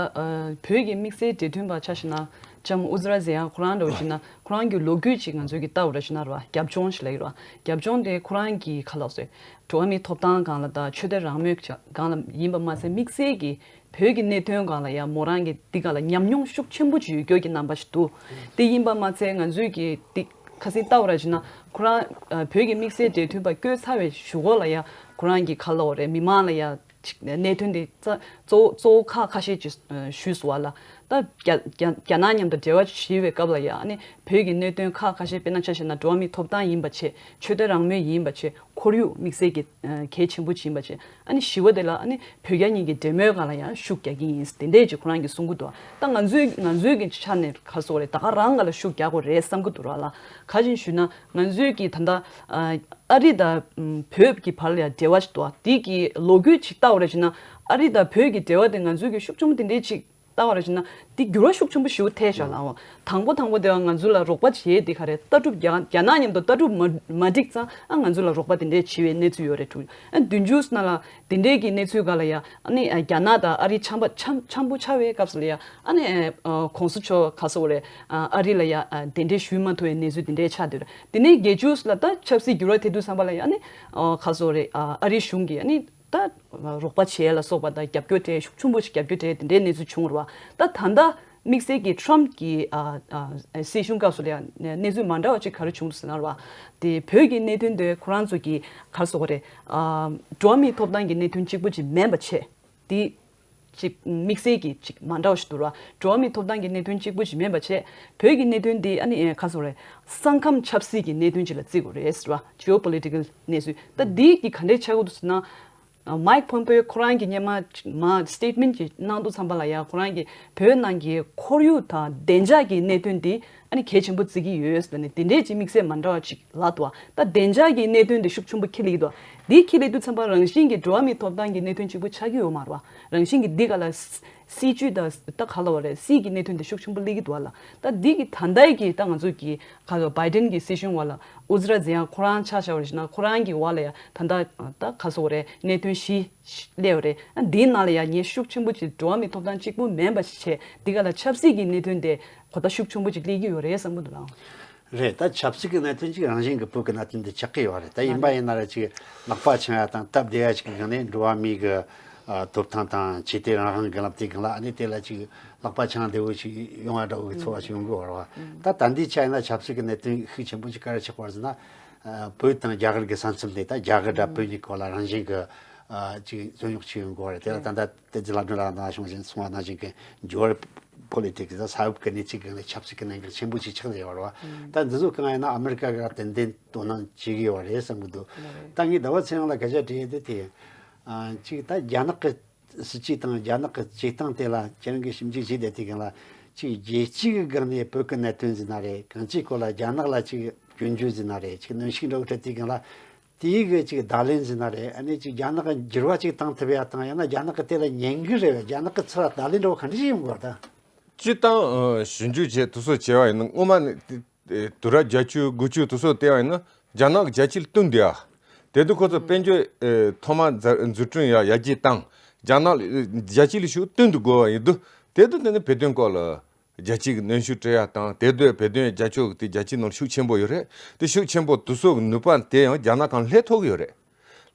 བོད་ཀྱི་དམིགས་བསལ་འབྲེལ་མཐུད་པ་ཆ་བཞག་ན་ལྕམ་ཨུ་ཛི་ར་ཛེ་ཡང་ཁོ་རང་འདྲ་བོ་བྱས་ན་ཁོ་རང་གི་ལོ་རྒྱུས་ཅིག་ང་ཚོས་ཀྱི་ལྟ་བ་ར་བྱས་ན་ར་བ་རྒྱབ་ལྗོངས་ཤིག་ལ་ཡོད་ར། རྒྱབ་ལྗོངས་དེ་ཁོ་རང་གི་ག་ལབ་སོ། འགྲོ་བ་མིའི་ཐོབ་ཐང་སྒང་ལ་དང་ཆོས་དད་རང་མོས་སྒང་ལ་ཡིན་པ་མ་ཟད་དམིགས་བསལ་གྱི་བོད་ཀྱི་གནད་དོན་སྒང་ལ་ཡང་མོ་རང་གི་འདི་སྒང་ལ་ཉམས་མྱོང་ཤུགས་ཆེན་པོ་ཅིག་ཡོད་རྒྱུ་གི་རྣམ་པ་ཞིག་འདུག་དེ་ཡིན་པ་མ་ཚད་ང་ཚོས་ཀྱི་འདི་ཁ་སང་ལྟ་བ་ར་བྱས་ན་ཁོ་རང་བོད་ཀྱི་དམིགས་བསལ་འབྲེལ་མཐུད་པ་བསྐོས་ཚར་བའི་གཞུག་གུ་ལ་ཡང་ཁོ་རང་གི་ག་ལབ་རེད། མི་མང་ལ་ཡང་ཅིག་གནད་དོན་དེ་རྩ་གཙོ་བོ་གཙོ་བོ་ཁག་ཁ་ཤས་ཅིག་ཞུས་སོང་བ་ལ། ད་རྒྱ་རྒྱ་རྒྱ་ནག་མཉམ་དུ་འབྲེལ་བ་ཞིག་བྱེད་པའི་སྐབས་ལ་ཡང་ཨ་ནི་བོད་ཀྱི་གནད་དོན་ཁག་ཁ་ཤས་དཔེར་ན་ཆ་བཞག་ན་འགྲོ་བ་མིའི་ཐོབ་ཐང་ཡིན་པ་བྱས། ཆོས་དད་རང་མོས་ཡིན་པ་བྱས། ཁོར་ཡུག་དམིགས་བསལ་གྱི་གལ་ཆེན་པོ་ཡིན་པ་བྱས། ཨ་ནི་བཞི་པ་དེ་ལ་ཨ་ནི་བོད་རྒྱ་གཉིས་ཀྱི་འབྲེལ་མོལ་སྒང་ལ་ཡང་ཤུགས་རྒྱག་གི་ཡིན་དེ་འདྲས་ཅིག་ཁོ་རང་གིས་གསུང་གི་འདུག་ད་ང་ཚོའི་ང་ཚོའི་གི་ཆ་ནས་ག་རེ་ཟེར་དགོས་རེད། ད་ག་རང་སྒང་ལ་ཤུགས་རྒྱག་དགོས་རེད་བསམ་གི་འདུག་ར་ལ། ག་རེ་ཞུས་ན་ང་ཚོའི་གི་ད་ལྟ་ཨ་རི་དང་བོད་ཀྱི་བར་ལ་ཡང་འབྲེལ་བ་ཞིག་འདུག་དེ་གི་ལོ་རྒྱུས་ཅིག་ལྟ་བ་ར་བྱས་ན་ཨ་རི་དང་བོད་ཀྱི་འབྲེལ་བ་དེ་ང་ཚོའི་གི་ཤུགས་ཆུང་དེ་འདྲས་ཅིག་ལྟ་བ་ར་བྱས་ན་འདི་འགྱུར་བ་ཤུགས་ཆེན་པོ་ཞིག་ཐེབས་བཞག་ལ། འོ་དང་པོ་དང་པོ་དེ་བ་ང་ཚོ་ལ་རོགས་པ་བྱེད་དེ་ག་རེ་ལྟ་གྲུབ་རྒྱ་རྒྱ་ནག་མཉམ་དུ་ལྟ་གྲུབ་མ་མ་འགྲིག་ཙང་ཨ་ང་ཚོ་ལ་རོགས་པ་དེ་འདྲས་བྱེད་པའི་གནས་ཚུལ་ཡོད་རེད་འདུག་ཨ་བདུན་ཅུ་ནང་ལ་དེ་འདྲས་ཀྱི་གནས་ཚུལ་སྒང་ལ་ཡ་ཨ་ནི་རྒྱ་ནག་དང་ཨ་རི་འཆམ་པ་འཆམ་འཆམ་པོ་ཆགས་པའི་སྐབས་སུ་ལ་ཡ་ཨ་ནི་གོང་ས་མཆོག་ག་རེ་ཟེར་དགོས་རེད། ཨ་རི་ལ་ཡ་གདན་འདྲེན་ཞུ་མ་ཐུབ་པའི་གནས་ཚུལ་དེ་འདྲས་ཆགས་བསྡད་རེད། དེ་ནས་བརྒྱད་ཅུ་ལ་ད་ཆབ་སྲིད་འགྱུར་བ་ཐེབས་དུས་ཙམ་པ་ལ་ཡ་ཨ་ནི་ག་རེ་ཟེར་དགོས་རེད། ཨ་རི་གཞུང་གིས་ཨ་ནི། ད་རོགས་པ་བྱེད་ལ་སོགས་པ་དང་རྒྱབ་སྐྱོར་སྤྲད་ཤུགས་ཆེན་པོ་ཞིག་རྒྱབ་སྐྱོར་སྤྲད་དེ་འདྲའི་གནས་ཚུལ་བྱུང་རེད་བ། ད་ད་ལྟ་དམིགས་བསལ་གྱི་ཊམ་གྱི་ཨ་ཨ་སྲིད་གཞུང་སྐབས་སུ་ལ་ཡང་གནས་ཚུལ་མ་འདྲ་བ་ཅིག་ག་རེ་བྱུང་འདུག་ཟེར་ན་རེད་བ། དེ་བོད་ཀྱི་གནད་དོན་དེ་ཁོ་རང་ཚོ་གི་ག་རེ་ཟེར་དགོས་རེད། ཨ་འགྲོ་བ་མིའི་ཐོབ་ཐང་གི་གནད་དོན་གཅིག་པུ་ཅིག་མིན་པ་བྱས། དེ་ཅིག་དམིགས་བསལ་གྱི་ཅིག་མ་འདྲ་བ་ཞིག་འདུག་རེད་བ། འགྲོ་བ་མིའི་ཐོབ་ཐང་གི་གནད་དོན་གཅིག་པུ་ཅིག་མིན་པ་བྱས། བོད་ཀྱི་གནད་དོན་འདི་ཨ་ནི་ག་རེ་ཟེར་དགོས་རེད། ས་ཁམས་ཆབ་སྲིད་ཀྱི་གནད་དོན་ཅིག་ལ་བརྩི་དགོས་རེད་ཟེར་བ། ཇི་ཨོ་པོ་ལི་ཊི་ཀལ་གནས་ཚུལ། ད་འདི་གི་ག་འདྲས་ཆགས་ཀྱི་འདུག་ཟེར་ན། མའིག་ཕོམ་པེ་ཁོ་རང་གིས་སྔོན་མ་མ་སི་ཊེཊ་མེན་ཊི་ཅིག་གནང་དུས་ཙམ་པ་ལ་ཡང་ཁོ་རང་གིས་བོད་ནང་གི་ཁོར་ཡུག་དང་བདེ་འཇགས་ཀྱི་གནད་དོན་འདི་ཨ་ནི་གལ་ཆེན་པོ་བརྩི་གི་ཡོད་ཟེར་ནས་དེ་འདྲའི་ཅིག་དམིགས་བསལ་མ་འདྲ་བ་ཅིག་ལབ་འདུག་ད་བདེ་འཇགས་ཀྱི་གནད་དོན་འདི་ཤུགས་ཆེན་པོ་འཁྱེར་སླེབས་ཀྱི་འདུག་འདི་འཁྱེར་སླེབས་དུས་ཙམ་པ་རང་བཞིན་གྱི་འགྲོ་བ་མིའི་ཐོབ་ཐང་གི་གནད་དོན་གཅིག་པུ་ཆགས་ཀྱི་ཡོད་མ་རེད་བ། རང་བཞིན་གྱི་འདི་ག་ལ་སྲིད་ཇུས་དང་ད་ག་ལབ་དགོས་རེད། སྲིད་ཀྱི་གནད་དོན་འདི་ཤུགས་ཆེན་པོ་སླེབས་ཀྱི་འདུག་བ་ལ། ད་འདི་གི་ད་ལྟའི་གི་ད་ང་ཚོ་གི་ག་ལབ་བྷའི་ཌེན་གི་སྲིད་གཞུང་བ་ལ་ཨུ་ཛི་ར་ཛེ་ཡང་ཁོ་རང་ཆ་བཞག་པ་ཞིག་ན་ཁོ་རང་གི་བ་ལ་ཡ་ད་ལྟ་ད་ག་ཟེར་དགོས་རེད། གནད་དོན་བཞི་སླེབས་པ་རེད། ཨ་འདིའི་ནང་ལ་ཡ་ངས་ཤུགས་ཆེན་པོ་ཅིག་འགྲོ་བ་མིའི་ཐོབ་ཐང་གཅིག་པུ་མིན་པ་ཞིག་བྱས་འདི་ག་ལ་ཆབ་སྲིད་ཀྱི་གནད་དོན་དེ་གོ་བརྡ་ཤུགས་ཆེན་པོ་ཅིག་སླེབས་ཀྱི་ཡོད་རེད་བསམ་གྱི་འདུག་ལགས། རེད། ད་ཆབ་སྲིད་ཀྱི་གནད་དོན་ཅིག་རང་བཞིན་གྱི་བོད་ཀྱི་གནད་དོན་དེ་ཆགས་ཀྱི་ཡོད་རེད། ད་ཡིན་པ་ཡིན་ན་ར་ཅིག་ལག་པ་འཆང་ཡ་དང་སྟབས་བདེ་ཡ་ཅིག་གི་སྒང་ནས་འགྲོ་བ་མིའི་གི་ཨ་ཐོབ་ཐང་དང་ཆོས་དད་རང་དབང་གི་ལམ་དེའི་སྒང་ལ་ཨ་ནི་དེ་ལ་ཅིག་ལག་པ་འཆང་བདེ་བོ་ཞིག་ཡོང་བ་འདྲ་བོ་གི་ཚོར་བ་ཞིག་ཡོང་གི་ཡོད་རེད་བ། ད་ད་འདི་ཆ་ཡིན་ན་ཆབ་སྲིད་ཀྱི་གནད་དོན་ཤུགས་ཆེན་པོ་ཅིག་ག་རེ་ཆགས་པ་རེད་ཟེར་ན། ཨ་བོད་དང་རྒྱ་གར་གྱི་ས་མཚམས་དེ་ད་རྒྱ་གར་དང་བོད་གཉིས་སྐོར་ལ་རང་བཞིན་གྱི་ཨ་ཅིག་རྩོད་རྙོག་ཅིག་ཡོང་གི་ཡོད་རེད། དེ་ལ་ད་ལྟ་བསྟན་འཛིན་ལྷ་སྒྲོན་ལགས་ནང་བཞིན་གསུངས་པ་ནང་བཞིན་གྱི་ཇི་ཨོ་པོ་ལི་ཊིག་སི་ས་བབ་ཀྱི་གནས་ཚུལ་གྱི་ཆབ་སྲིད་ཀྱི་གནད་འགག་ཆེན་པོ་ཅིག་ཆགས་བསྡད་ཡོད་རེད་བ། ད་འདི་ཚོ་གང་ཡིན་ན་ཨ་མི་རི་ཀ་གིས་ཏན་ཏན་དོ་སྣང་བྱེད་ཀྱི་ཡོད་རེད་བསམ་གྱི་འདུག་ད་ངས་ཟླ་བ་ཚེ་རིང་ལ་སྐད་ཆ་དྲིས་ཡས་དེ་དེ་ཡིན། ཨ་ཅིག་ད་རྒྱ་ནག་གི་སྲིད་ཇུས་དང་རྒྱ་ནག་གི་བྱེད་སྟངས་དེ་ལ་ཁྱེད་རང་གིས་ཞིབ་འཇུག་བྱས་བསྡད་དུས་སྒང་ལ་ཅིག་རྒྱལ་སྤྱི་གི་སྒང་ནས་བོད་ཀྱི་གནད་དོན་ཟེར་ན་རེད། གང་ཅིའི་སྐོར་ལ་རྒྱ་ནག་ལ་ཅིག་སྐྱོན་བརྗོད་ཟེར་ན་རེད། ཅིག་གནོན་ཤུགས་འདྲ་བོ་སྤྲད་དུས་སྒང་ལ་དེའི་གི་ཅིག་བརྡ་ལན་ཟེར་ན་རེད། ཨ་ནི་ཅིག་རྒྱ་ནག་གི་འགྱུར་བ་ཅིག་བཏང་ཐུབ་ཡ་དང་ཡང་ན་རྒྱ་ནག་གི་དེ་ལ་ཉན་གི་རེད་བས། རྒྱ་ནག་གི་ཚུར་ལ་བརྡ་ལན་འདྲ་བོ་ག་འདྲ་ཞིག་ཡོང་དགོས་ད། སྤྱིར་བཏང་ཞིབ་འཇུག་བྱས་དེ་ཚོ་བྱས་པ་ཡིན་ན་སྔོན་མ་ནས་དེ་དུས་རབས་བརྒྱད་ཅུ་དགུ་བཅུ་དེ་ཚོ་བལྟས་པ་ཡིན་ན་རྒྱ་ནག་གི་རྒྱལ་སྤྱི་ལ་བསྟུན་བསྡད་ཡ། དེ་དུས་ཁོ་ཚོ་དཔལ་འབྱོར་ཐོག་མ་འཛུགས་སྐྲུན་ཡ་ཡར་རྒྱས་བཏང་། རྒྱ་ནག་རྒྱལ་སྤྱི་ལ་ཞུགས་བསྟུན་དུ་དགོས་པ་ཡིན་དུས་དེ་དུས་དེ་ནི་བོད་དོན་སྐོར་ལ་རྒྱལ་སྤྱི་གི་གནོན་ཤུགས་སྤྲད་ཡ་དང་དེ་དུས་བོད་དོན་རྒྱལ་ཕྱོགས་ཀྱི་དེ་རྒྱལ་སྤྱིའི་ནང་ལ་ཤུགས་ཆེན་པོ་ཡོད་རེད། དེ་ཤུགས་ཆེན་པོ་དེ་ཚོ་གི་ནུས་པ་དེ་ཡང་རྒྱ་ནག་གང་ལ་སླེབས་ཐུབ་ཀྱི་ཡོད་རེད།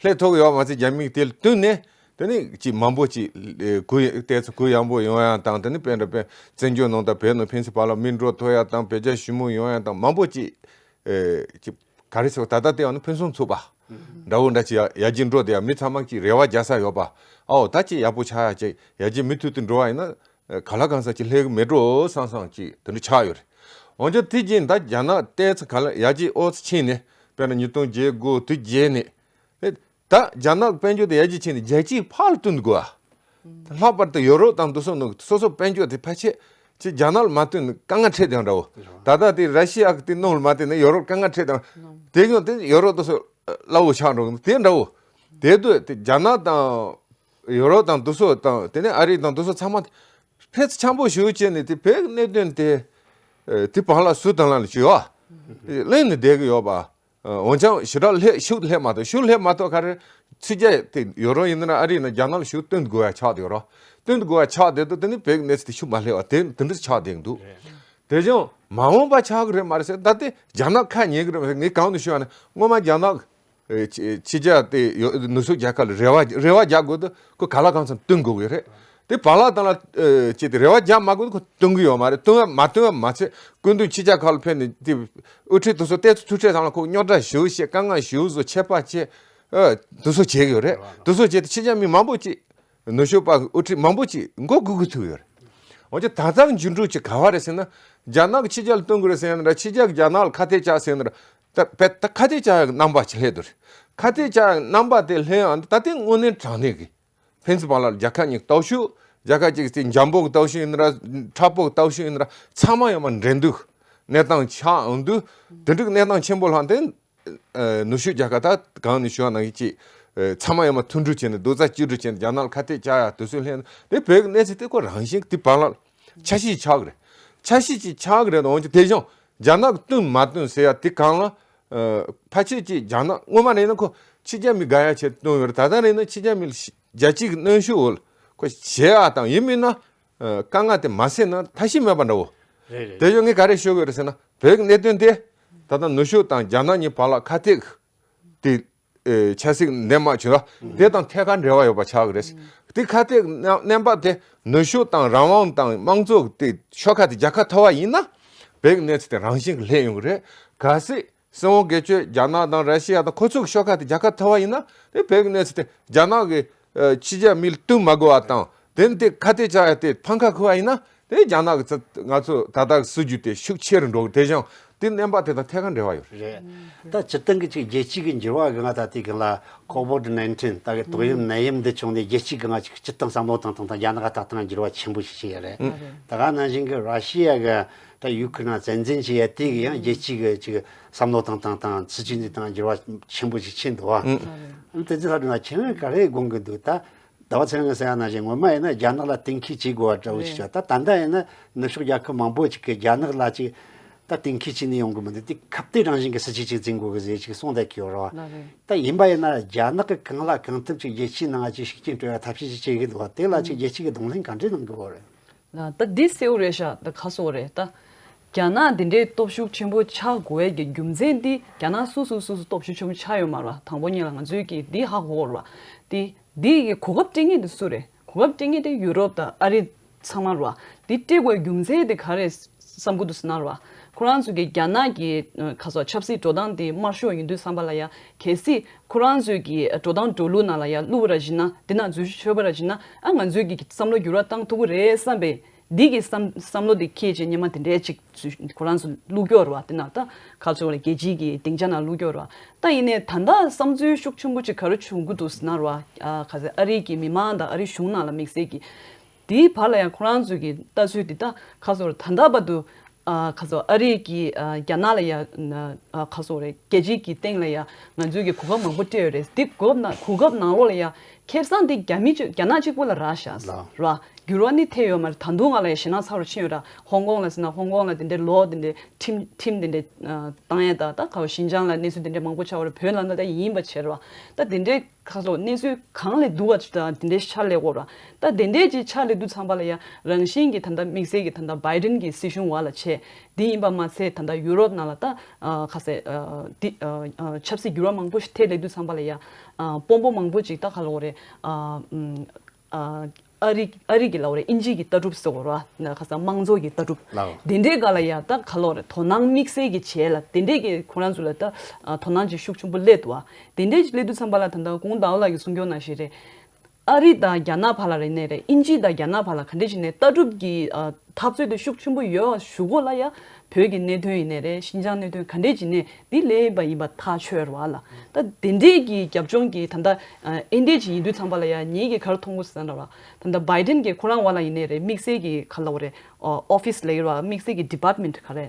སླེབས་ཐུབ་ཀྱི་ཡོད་མ་ཚད་རྒྱ་མིས་དེ་ལ་བསྟུན་ནས་ དེ་ནས་ཅིག་མང་པོ་ཅིག་ཨེ་གུ་ཡ་ཏོག་ཙམ་གུ་ཡངས་པོ་ཡོང་ཡ་དང་། དེ་ནས་དཔེར་ན་བཙན་བྱོལ་ནང་དུ་བོད་ནང་ཕན་ཚུན་བར་ལ་མི་འགྲོ་ཐུབ་ཡ་དང་། བོད་རྒྱ་ཞི་མོལ་ཡོང་ཡ་དང་། མང་པོ་ཅིག་ཨེ་ཅིག་ག་རེ་ཟེར། ད་ལྟ་དེ་ཡང་ནི་ཕུན་སུམ་ཚོགས་པ་འདྲ་བོ་འདྲ་ཅིག་ཡར་རྒྱས་འགྲོ་བསྡད་ཡ། མི་ཚང་མ་ཅིག་རེ་བ་རྒྱག་ས་ཡོད་པ། ཨའོ་ད་ཅིག་ཡག་པོ་ཆགས་ཡ། ཅིག་ཡར་རྒྱས་མུ་མཐུད་དུ་འགྲོ་བ་ཡིན་ན། གང་ལ་གང་འཚམ་ཅིག་སླེབས་ཀྱི་མེད་འགྲོ་བསམ་བསམ་ཅིག་དེ་འདྲ་ཆགས་ཡོད་རེད། འོན་ཀྱང་དེ་རྗེས་ད་རྒྱ་ནག་ཏོག་ཙམ་ག་ལ་ཡར་རྒྱས་ཨོ་ཙི་ཕྱིན་ནས། དཔེར་ན་ཉིས་སྟོང་བརྒྱད་དགུ་དེ་རྗེས་ནས། ཨེ་ད་རྒྱ་ནག་དཔལ་འབྱོར་དེ་ཡར་རྒྱས་ཕྱིན་ནས་རྒྱལ་སྤྱིའི་ཕར་ལ་བསྟུན་དགོས་ཨ། ལྷག་པར་དུ་ཡོ་རོབ་དང་དེ་ཚོ་ནང་སོ་སོ་དཔལ་འབྱོར་དེ་ཕལ་ཆེར་ཅིག་རྒྱ་ནག་ལ་མ་བསྟུན་ནས་དཀའ་ངལ་འཕྲད་བསྡད་འདྲ་བོ། ད་ལྟ་དེ་ར་ཤི་ཡ་གི་དེ་ནང་ལ་མ་བསྟུན་ནས་ཡོ་རོབ་དཀའ་ངལ་འཕྲད་བསྡད། དེ་ཡང་དེ་ཡོ་རོབ་དེ་ཚོ་སླ་བོ་ཆགས་འགྲོ་གི་འདུག། དེ་འདྲ་བོ། དེ་དུས་དེ་རྒྱ་ནག་དང་ཡོ་རོབ་དང་དེ་ཚོ་དང་། དེ་ནས་ཨ་རི་དང་དེ་ཚོ་ཚང་མ་ཕན་ཚུན་འཆམ་པོ་ཞིག་བྱས་ནས། དེ་བོད་ཀྱི་གནད་དོན་དེ་ཨེ་དེ་བར་ལ་སུ་དང་ལ་ལ་བྱས་པ་གླེང་ནས་བསྡད་ཀྱི་ཡོད་པ། འོན་ཀྱང་ཞེ་དྲག་སླེབས་ཤུགས་སླེབས་མ་ཐུབ། ཤུགས་སླེབས་མ་ཐུབ་ག་རེ། ཕྱི་རྒྱལ་དེ་ཡོ་རོབ་ཡིན་ན་ཨ་རི་ཡིན་ན་རྒྱ་ནག་ལ་ཤུགས་བསྟུན་དགོས་ཡ་ཆགས་བསྡད་ཡོད་རེད། བསྟུན་དགོས་ཡ་ཆགས་བསྡད་དུས་དེ་ནི་བོད་ཀྱི་གནས་ཚུལ་དེ་ཤུགས་མ་སླེབས་པ་དེ་དེ་འདྲ་ཆགས་བསྡད་འདུག། དེ་བཞིན་མ་འོངས་པ་ཆགས་ཀྱི་རེད་མ་རེད་ཟེར། ད་ལྟ་རྒྱ་ནག་ཁ་ཉན་གྱི་རེད་མ་རེད། ངས་གང་དུ་ཞུ་བ་ནི། སྔོན་མ་རྒྱ་ནག་ཨེ་ཕྱི་ཕྱི་རྒྱལ་དེ་ཡོ་ནུབ་ཕྱོགས་རྒྱལ་ཁབ་ལ་རེ་བ་རེ་བ་རྒྱག་དགོས་དུས་ཁོ་གང་ལ་གང་འཚམ་བསྟུན་དགོས་ཀྱི་རེད། དེ་བར་ལ་དང་ལ་ཨེ་ཅིག་དེ་རེ་བ་རྒྱག་མ་དགོས་དུས་ཁོ་བསྟུན་གྱི་ཡོད་མ་རེད། བསྟུན་ཡ་མ་བསྟུན་ཡ་མ་ཚད་སྐུ་མདུན་ཕྱི་རྒྱལ་ཁག་ལ་ཕེབས་ནས་དེ་དབུ་ཁྲིད་དེ་ཚོ་ཏོག་ཙམ་ཐུག་འཕྲད་ཙམ་ལ་ཁོ་རྙོག་དྲ་ཞེ་པོ་བཤད། དཀའ་ངལ་ཞེ་པོ་བཟོ། ཆད་པ་བྱེད། ཨེ་དེ་ཚོ་བྱེད་ཀྱི་ཡོད་རེད། དེ་ཚོ་བྱས་ཏེ་ཕྱི་རྒྱལ་མི་མང་པོ་ཅིག་ནུབ་ཕྱོགས་པ་དབུ་ཁྲིད་མང་པོ་ཅིག་མགོ་སྒུར་དགོས་ཐུག་ཡོད་རེད། འོན་ཀྱང་ད་ལྟ་འགྱུར་འགྲོས་ཅིག་ག་བ་རེད་ཟེར་ན། རྒྱ་ནག་གིས་ཕྱི་རྒྱལ་ལ་བསྟུན་དགོས་རེད་ཟེར་ཡ་ན་ར། ཕྱི་རྒྱལ་གྱིས་རྒྱ་ནག་ལ་ཁ་གཏད་བཅག་ཟེར་ཡ་ན་ར། ད་བེད་ད་ཁ་གཏད་བཅག་ཡག་རྣམ་པ་ཅིག་སླེབས་འདུག་རེད། ཁ་གཏད་བཅག་ཡག་རྣམ་པ་དེ་སླེབས་ཡང་ད་ལྟའི་དངོས་གནས་དྲང་གནས་ཀྱི་ཕན་ཚུན་བར་ལ་རྒྱལ་ཁབ་གཉིས་ཀྱི་སྟོབས་ཤུགས། རྒྱལ་ཁབ་གཅིག་གི་འཇམ་པོ་གི་སྟོབས་ཤུགས་ཡིན་ན་ར། མཁྲེགས་པོ་གི་སྟོབས་ཤུགས་ཡིན་ན་ར། ཚང་མ་ཡོད་མ་འགྲན་སྡུར་གནས་སྟངས་ཆགས་འོང་དུས། དེ་འདྲའི་གནས་སྟངས་ཆེན་པོ་ལྷག་དེ། ཨ་ནུབ་ཕྱོགས་རྒྱལ་ཁབ་ད་གང་ནས་ཞུ་བ་ནང་བཞིན་ཅིག་ཨ་ཚང་མ་ཡོད་མ་མཐུན་སྒྲིལ་བྱས་ནས། རྡོག་རྩ་གཅིག་སྒྲིལ་བྱས་ནས་རྒྱ་ནག་ལ་ཁ་གཏད་བཅག་ཡ་དེ་ཚོ་སླེབས་ན། དེ་བོད་ཀྱི་གནས་ཚུལ་དེ་ཁོ་རང་བཞིན་གྱི་དེ་བར་ལ་ཆ་ཤས་ཆགས་ཀྱི་རེད། ཆ་ཤས་ཅིག་ཆགས་ཀྱི་རེད། འོན་ཀྱང་དེ་བཞིན་རྒྱ་ནག་གིས་བསྟུན་མ་བསྟུན་ཟེར་ཡ་དེ་གང་ལ་ཨ་ཕལ་ཆེར་ཅིག་རྒྱ་ནག་སྔོན་མ་རེད་ན་ཁོ་ཕྱི་རྒྱལ་མི་དགའ་ཡ་ཆེད་བསྟུན་ཡོད་རེད། ད་ལྟ་རེད་ན་ཕྱི་རྒྱལ་མི་ལ་རྒྱལ་སྤྱི་གི་གནོན་ཤུགས་འོག་ལ་ཁོ་བྱེད་ཡ་དང་། ཡིན་མིན་ན། ཨ་དཀའ་ངལ་དེ་མ་སེལ་ན་ཐབས་ཤེས་མེད་པ་འདྲ་བོ། རེད་རེད། དེ་ཡང་ངས་ག་རེ་ཞུ་དགོས་རེད་ཟེར་ན། བོད་ཀྱི་གནད་དོན་དེ་ད་ལྟ་ནུབ་ཕྱོགས་དང་རྒྱ་ནག་གཉིས་བར་ལ་ཁ་གཏད་དེ་ཨེ་ཆབ་སྲིད་འདེམས་མ་བྱུང་ཡ་དེ་དང་ཐད་ཀར་འབྲེལ་བ་ཡོད་པ་ཆགས་ཀྱི་རེད། དེ་ཁ་གཏད་གནས་བབ་དེ་ནུབ་ཕྱོགས་དང་རང་དབང་དང་དམངས་གཙོ་དེ་ཤོག་ཁ་དེ་རྒྱག་ཁ་ཐོབ་པ་ཡིན་ན། བོད་ཀྱི་གནས་ཚུལ་དེ་རང་བཞིན་གྱིས་སླེབས་ཡོང་གི་རེད། གལ་སྲིད་སྲིད་དབང་སྒེར་གཅོད་རྒྱ་ནག་དང་ར་ཤི་ཡ་དང་ཁོ་ཚོ་གི་ཤོག་ཁ་དེ་རྒྱག་ཁ་ཐོབ་པ་ཡིན་ན། དེ་བོད་ཀྱི་གནས་ཚུལ་དེ་རྒྱ་ནག་གི་ཨ་ཕྱི་རྒྱལ་མི་ལ་བསྟུན་མ་དགོས་པ་དང་། དེ་ནི་དེ་ཁ་གཏད་བཅག་ཡ་དེ་ཕམ་ཁ་ཁུར་བ་ཡིན་ན། དེ་རྒྱ་ནག་གི་ཚ་ང་ཚོ་ད་ལྟ་གི་སྲིད་ཇུས་དེ་ཤུགས་ཆེ་རུ་འགྲོ་གི། དེ་བཞིན་དེ་གནས་བབ་དེ་དང་ཐད་ཀར་འབྲེལ་བ་ཡོད་རེད། རེད། ད་སྤྱིར་བཏང་གི་ཅིག་རྒྱལ་སྤྱི་གི་འགྱུར་བ་གི་ང་ད་ལྟའི་གི་ལ་ཀོ་ཝིཌ་ནའིན་ཊིན་ད་གི་ཏོག་དབྱིབས་ནད་ཡམས་འདི་བྱུང་ནས། རྒྱལ་སྤྱི་གི་ང་ཅིག་སྤྱིར་བཏང་བསམ་བློ་བཏང་སྟངས་དང་རྒྱ་ནག་ལྟ་སྟངས་འགྱུར་བ་ཆེན་པོ་ཞིག་བྱས་ཡོད་རེད། ད་ག་ནང་བཞིན་གི་ར་ཤི་ཡ་གི་ད་ཡུ་ཁུ་རེན་ལ་བཙན་འཛུལ་བྱས་ཡ་དེ་གི་ཡང་རྒྱལ་སྤྱི་གི་ཅིག་བསམ་བློ་བཏང་སྟངས་དང་སྲིད་ཇུས་འཛིན་སྟངས་འགྱུར་བ་ཆེན་པོ་ཞིག་ཕྱིན་འདུག་བ། ཨ་ནི་དེ་ཚོ་ལྷག་དྲུང་ན་ཁྱེད་རང་ག་རེ་དགོངས་གི་འདུག། ད་ཟླ་བ་ཚེ་རིང་གིས་ཟེར་ཡ་ནང་བཞིན་སྔོན་མ་ཡིན་ན་རྒྱ་ནག་ལ་གཏན་འཁེལ་བྱེད་དགོས་པ་འདྲ་བོ་ཞིག་བྱུང་། ད་ད་ལྟ་ཡིན་ན་ནུབ་ཕྱོགས་རྒྱལ་ཁབ་མང་པོ་ཅིག་གིས་རྒྱ་ནག་ལ་ཅིག་ད་གཏན་འཁེལ་བྱས་ནས་ཡོང་གི་མི་འདུག། དེ་ཁ་གཏད་རང་བཞིན་གྱི་སྲིད་ཇུས་ཅིག་འཛིན་དགོས་གི་ཟེར་ཅིག་གསུངས་བསྡད་ཀྱི་ཡོད་རེད་བ། ད་ཡིན་པ་ཡིན་ན་རྒྱ་ནག་གིས་གང་ལ་གང་ཐུབ་ཅིག་རྒྱལ་སྤྱིའི་ནང་ཅིག་ཤུགས་རྐྱེན་སྤྲོད་ཡ་ཐབས་ཤེས་ཅིག་བྱེད་ཀྱི་འདུག་བ། དེ་ལ་ཅིག་རྒྱལ་སྤྱི་གི་གདོང་ལེན་ག་འདྲས་གནང་གི་ཡོད་རེད། ད་འདི་གསལ་བོ་རེད་ཤག། ད་ག་སོགས་རེད། ད་རྒྱ་ནག་འདི་འདྲའི་སྟོབས་ཤུགས་ཆེན་པོ་ཆགས་དགོས་ཡས་ཀྱི་རྒྱུ་མཚན་འདི་རྒྱ་ནག་སོ་སོ་སོ་སོ་སྟོབས་ཤུགས་ཆེན་པོ་ཆགས་ཡོད་མ་རེད། དང་པོ་ཉིད་ལ་ང་ཚོས་ཀྱིས་འདི་ཧ་གོ་དགོས་རེད་བ། འདི་འདི་ཡི་གོ་སྐབས་སྤྲད་མཁན་དེ་སུ་རེད། གོ་སྐབས་སྤྲད་མཁན་དེ་ཡུ་རོབ་དང་ཨ་རི་ཚང་མ་རེད་བ། འདི་སྤྲད་དགོས་ཡའི་རྒྱུ་མཚན་དེ་ག་རེ་བསམ་གྱི་འདུག་ཟེར་ན་རེད་བ། ཁོ་རང་ཚོ་གི་རྒྱ་ནག་གི་ཨ་ག་སོགས་ཆབ་སྲིད་འགྲོ་སྟངས་དེ་དམར་ཤོག་ཡིན་དུས་ཙམ་པ་ལ་ཡ། གལ་སྲིད་ཁོ་རང་ཚོས་ཀྱི་འགྲོ་སྟངས་འགྲོ་ལུགས་ནང་ལ་ཡ་བླུགས་པ་ར་བྱས་ན། དེ་ནང་འཛུལ་ཞུགས་བྱས་པ་ར་བྱས་ན། ཨ་ང་ཚོས་ཀྱི་བསམ་བློ་འགྱུར་བ་བཏང་ཐུབ་ཀྱི་རེད་བསམ་པའི་འདི་གི་བསམ་བསམ་བློ་དེ་འཁྱེར་བྱས་སྔོན་མ་དེ་འདྲའི་ཅིག་ཁོ་རང་ཚོ་བླུགས་ཀྱི་ཡོད་རེད་བ། དེ་ནང་ད་ག་ཚོད་རེད། རྒྱལ་སྤྱིའི་གི་སྡིངས་ཆ་ནང་བླུགས་ཀྱི་ཡོད་རེད་བ། ད་ཡིན་ནའི་ད་ལྟ་བསམ་ཚུལ་ཤུགས་ཆེན་པོ་ཅིག་ག་རེ་བྱུང་གི་འདུག་ཟེར་ན་རེད་བ། ཨ་ག་ཚོད་ཨ་རི་གི་མི་མང་དང་ཨ་རི་གཞུང་ནང་ལ་དམིགས་བསལ་གྱི། དེའི་བར་ལ་ཡང་ཁོ་རང་ཚོས་ཀྱི་ལྟ་ཚུལ་འདི་ད་ག་ཚོད་རེད། ད་ལྟ་བར་དུ་ཨ་ག་ཚོད་ཨ་རི་གི་ཨ་རྒྱ་ནག་ལ་ཡ་ཨ་ག་ཚོད་རེད། རྒྱལ་སྤྱིའི་གི་སྟེང་ལ་ཡ་ང་ཚོས་ཀྱི་གོ་སྐབས་མང་པོ་སྤྲད་ཡོད་རེད། འདི་གོ་སྐབས་ནང་གོ་སྐབས་ནང་ལོགས་ལ་ཡ་ཁེ་བཟང་འདི་རྒྱ་མི་གཅིག་རྒྱ་ནག་གཅིག་པོ་ལ་རག་ཤག་ལ་ར། འགྱུར་བ་ནི་ཐེབས་ཡོད་མ་རེད། ད་དུང་ང་ལ་ཡང་ཞེད་སྣང་ཚ་བོ་ཕྱིན་ཡོད་ར། ཧོང་ཀོང་ལ་ཟེར་ན་ཧོང་ཀོང་ལ་དེ་འདྲའི་ལོག་དེ་འདྲའི་ཁྲིམས་ཁྲིམས་དེ་འདྲའི་ཨ་བཏང་ཡས་དང་། ད་ག་བ་ཤིན་ཅང་ལ་གནས་ཚུལ་དེ་འདྲའི་མང་པོ་ཆགས་པ་རེད། བོད་ལ་ན་ད་ཡིན་པ་བྱས་ར་བ། ད་དེ་འདྲའི་ཁ་ལོ་གནས་ཚུལ་གང་ལས་སྡུག་པ་ཅིག་དང་དེ་འདྲའི་ཕྱག་ལས་གོ་ར། ད་དེ་འདྲའི་ཅིག་ཕྱག་ལས་དུས་ཙམ་པ་ལ་ཡ་རང་བཞིན་གྱི་ད་ལྟ་དམིགས་བསལ་གྱི་ད་ལྟ་བྷའི་ཌེན་གྱི་སྲིད་གཞུང་བ་ལ་བྱས། དེ་ཡིན་པ་མ་ཚད་ད་ལྟ་ཡུ་རོབ་ནང་ལ་ད་ཨ་ཁ་སེ་ཨ་འདི་ཨ་ཨ་ཆབ་སྲིད་འགྱུར་བ་མང་པོ་ཞིག་ཐེབས་ལས་དུས་ཙམ་པ་ལ་ཡ་ཨ་དཔོན་པོ་མང་པོ་ཅིག་ད་ག་ལོ་རེད། ཨ་ཨ་ཨ་རི་ཨ་རི་གི་ལབ་རེད། དབྱིན་ཇི་གི་ལྟ་གྲུབ་ཟེར་བ་རེད་བ། ཁ་སང་དམངས་གཙོ་གི་ལྟ་གྲུབ། ལགས། དེ་འདྲའི་སྒང་ལ་ཡ་ད་ག་ལོ་རེད། དོ་སྣང་དམིགས་བསལ་གྱི་བྱས་ལ་དེ་འདྲའི་གི་ཁོ་རང་ཚོ་ལ་ད་ཨ་དོ་སྣང་ཅིག་ཤུགས་ཆེན་པོ་སླེབས་འདུག་བ། དེ་འདྲའི་ཅིག་སླེབས་དུས་ཙམ་པ་ལ་ད་ལྟ་ཀུང་ཏའོ་ལགས་ཀྱིས་གསུང་རྒྱུ་ནང་བཞིན་རེད། ཨ་རི་དང་རྒྱ་ནག་བར་ལ་རེད་ནས་རེད། དབྱིན་ཇི་དང་རྒྱ་ནག་བར་ལ་ག་འདྲ་ཞིག་ནས་ལྟ་གྲུབ་ཀྱི་ཨ་འཐབ་རྩོད་དེ་ཤུགས་ཆེན་པོ་ཡོད་ཞུ་གོ་ལ་ཡ། བོད་ཀྱི་གནད་དོན་ཡིན་ནས་རེད། ཤིན་ཅང་གནད་དོན་ག་འདྲས་ཅིག་ནས་འདི་ལས་པ་ཡིན་པ་ཐག་ཆོད་རེད་བ་ལ། ད་དེ་འདྲས་ཀྱི་རྒྱབ་ལྗོངས་ཀྱི་ད་ལྟ་ཨ་ཨེ་འདྲས་ཅིག་ཡིན་དུས་ཙམ་པ་ལ་ཡ་ངེད་ཀྱིས་ག་རེ་མཐོང་གི་ཟེར་ན་ར། ད་ལྟ་བྷའི་ཌེན་གྱི་ཁོ་རང་བ་ལ་ཡིན་ནས་རེད། དམིགས་བསལ་གྱི་ག་ལབ་རེད། ཨོ་ཨོ་ཕི་སི་ལ་ཡོད་ར། དམིགས་བསལ་གྱི་ཌི་པཱར་ཊི་མེན་ཊི་ག་རེ།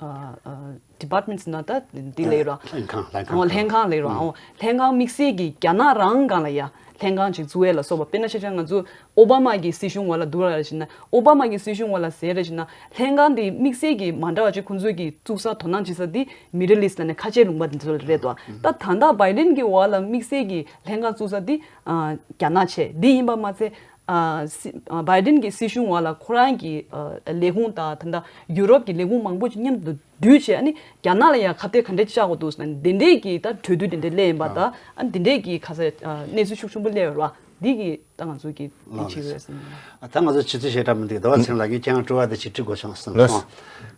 ཨ་ཨ་ཌི་པཱར་ཊི་མེན་ཊི་ཟེར་ན་ད་འདི་ལ་ཡོད་ར། ལྷན་ཁང་། ལྷན་ཁང་། ཨོ་ལྷན་ཁང་ལ་ཡོད་ར། ཨོ་ལྷན་ཁང་དམིགས་བསལ་གྱི་རྒྱ་ནག་རང་སྒང་ལ་ཡ་ལྷན་ཁང་ཅིག་བཙུགས་ཡས་ལ་སོགས་པ། དཔེར་ན་ཆ་བཞག་ང་ཚོ་ཨོ་བྷ་མ་གི་སྲིད་གཞུང་བ་ལ་འདུག་ར་ཞིག་ན། ཨོ་བྷ་མ་གི་སྲིད་གཞུང་བ་ལ་ཟེར་ར་ཞིག་ན་ལྷན་ཁང་འདི་དམིགས་བསལ་གྱི་མ་འདྲ་བ་ཅིག་ཁོང་ཚོས་ཀྱི་བཙུགས་ས་དོ་སྣང་བྱེད་ས་འདི་མི་ཌལ་ཨི་སི་ཊི་ལ་ནས་ཁ་ཆེའི་ལུང་པ་འདི་ཚོ་ལ་རེད་དོ། ད་ད་ལྟ་བྷའི་ཌེན་གྱི་བ་ལ་དམིགས་བསལ་གྱི་ལྷན་ཁང་བཙུགས་ས་འདི་ཨ་རྒྱ་ནག་བྱས། འདི་ཡིན་པ་མ་ཚད་ཨ་སྲི་ཨ་བྷའི་ཌེན་གྱི་སྲིད་གཞུང་བ་ལ་ཁོ་རང་གི་ཨ་ལས་ཁུངས་དང་ད་ལྟ་ཡུ་རོབ་ཀྱི་ལས་ཁུངས་མང་པོ་ཅིག་མཉམ་དུ་བསྡུས་བྱས། ཨ་ནི་རྒྱ་ནག་ལ་ཡང་ཁ་གཏད་ག་འདྲས་བཅག་དགོས་འདུག་ཟེར་ན་འདི་འདྲས་ཀྱི་ད་གྲོས་བསྡུར་དེ་འདྲས་སླེབས་ཡིན་པ། ད་ཨ་འདི་འདྲས་ཀྱི་ཁ་ས་ཨ་གནས་ཚུལ་ཤུགས་ཆེན་པོ་སླེབས་ཡོད་རེད་བ། འདི་གི་ད་ང་ཚོ་གི་འདི་བྱེད་དགོས་ཟེར་ན། ད་ང་ཚོ་ཆུ་ཚོད་ཞེ་དྲག་མི་འདུག་ཟླ་བ་ཚེ་རིང་ལགས། ངས་ཁྱེད་རང་སྤྲོ་བ་དེ་ཅིག་དྲི་དགོས་བྱུང་སོང་། ལགས།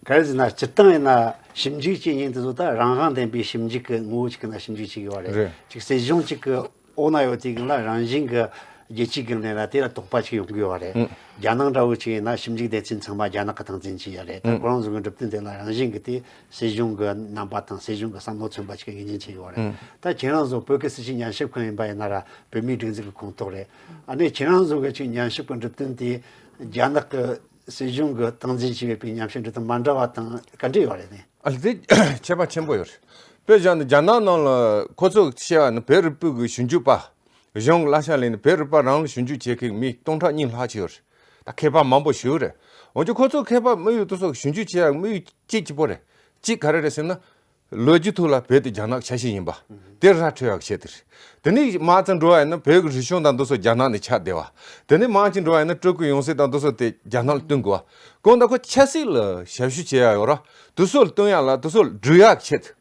ག་རེ་ཟེར་ན་སྤྱིར་བཏང་ཡིན་ན་ཞིབ་འཇུག་བྱེད་མཁན་དེ་ཚོ་ད་རང་དབང་ལྡན་པའི་ཞིབ་འཇུག་གི་ངོ་བོ་ཅིག་གི་ནང་ཞིབ་འཇུག་བྱེད་ཀྱི་ཡོད་རེད། རེད། ཅིག་སྲིད་གཞུང་ཅིག་གི་འོག་ན་ཡོད་དུས་ཀྱི་ལ་རང་བཞིན་གྱི་རྒྱལ་སྤྱིའི་སྒང་ནས་ལ་དེ་ལ་དོགས་པ་ཅིག་ཡོང་གི་ཡོད་རེད། ཨང་། རྒྱ་ནག་འདྲ་བོ་ཅིག་ཡིན་ན་ཞིབ་འཇུག་སྡེ་ཚན་ཚང་མ་རྒྱ་ནག་གི་སྟངས་འཛིན་བྱས་ཡོད་རེད། ད་ཨང་། ཁོ་རང་ཚོ་གི་གྲུབ་དོན་དེ་ལ་རང་བཞིན་གྱི་དེ་སྲིད་གཞུང་གི་རྣམ་པ་དང་སྲིད་གཞུང་གི་བསམ་བློ་མཚོན་པ་ཅིག་ངོས་འཛིན་བྱས་ཡོད་རེད། ཨང་། ད་ཁྱེད་རང་ཚོ་བོད་ཀྱི་སྲིད་བྱུས་ཉམས་ཞིབ་ཁང་ཡིན་པ་ཡིན་ན་ར་བོད་མིའི་སྒྲིག་འཛུགས་ཀྱི་ཁོངས་གཏོགས་རེད། ཨ་ནི་ཁྱེད་རང་ཚོ་གི་ཅིག་ཉམས་ཞིབ་ཀྱི་གྲུབ་དོན་དེ་རྒྱ་ནག་གི་སྲིད་གཞུང་གི་སྟངས་འཛིན་བྱས་ཡོད་པའི་ཉམས་ཞིབ་གྲུབ་དོན་མ་འདྲ་བ་དང་ག་འདྲ་ཡོད་རེད་ནི། ཨ་ལ་དེ་ཁྱད་པར་ཆེན་པོ་ཡོད་རེད། དཔེ་བཞག་ན་རྒྱ་ནག་ནང་ལ་ཁོ་ཚོ་བཤད་པ་ནི་བོད་རིག་པའི་གི་ཞིབ་འཇུག་པ། གཞུང་གི་གླ་ཆ་ལེན་ནས་བོད་རིག་པ་རང་ལ་ཞིབ་འཇུག་བྱེད་མཁན་མི་སྟོང་ཕྲག་གཉིས་ལྷག་ཅིག་ཡོད་རེད། ད་མཁས་པ་མང་པོ་ཞིག་ཡོད་རེད། འོན་ཀྱང་ཁོ་ཚོ་མཁས་པ་དམིགས་ཡུལ་དེ་ཚོ་ཞིབ་འཇུག་བྱེད་ཡག་དམིགས་ཡུལ་གཅིག་གཅིག་པོ་རེད། གཅིག་ག་རེ་རེད་ཟེར་ན། ལོ་རྒྱུས་ཐོག་ལ་བོད་དེ་རྒྱ་ནག་ཆ་ཤས་ཡིན་པ་དེ་ར་འཕྲོད་ཡག་ཆེད་དུ་རེད། དེ་ནས་མར་ཙམ་འགྲོ་བ་ཡིན་ན་བོད་ཀྱི་རིག་གཞུང་དང་དེ་ཚོ་རྒྱ་ནག་ནས་ཆགས་བསྡད་པ། དེ་ནས་མར་ཅིག་འགྲོ་བ་ཡིན་ན་སྤྲུལ་སྐུ་ཡང་སྲིད་དང་དེ་ཚོ་དེ་རྒྱ་ནག་ལ་བསྟུན་དགོས་པ། གང་ལྟར་ཁོ་ཆབ་སྲིད་ལ་ཞབས་ཞུ་བྱེད་ཡག་ཡོད་ར། དེ་ཚོ་ལ་བསྟུན་ཡག་ལ་དེ་ཚོ་ལ་སྒྲུབ་ཡག་ཆེད་དུ།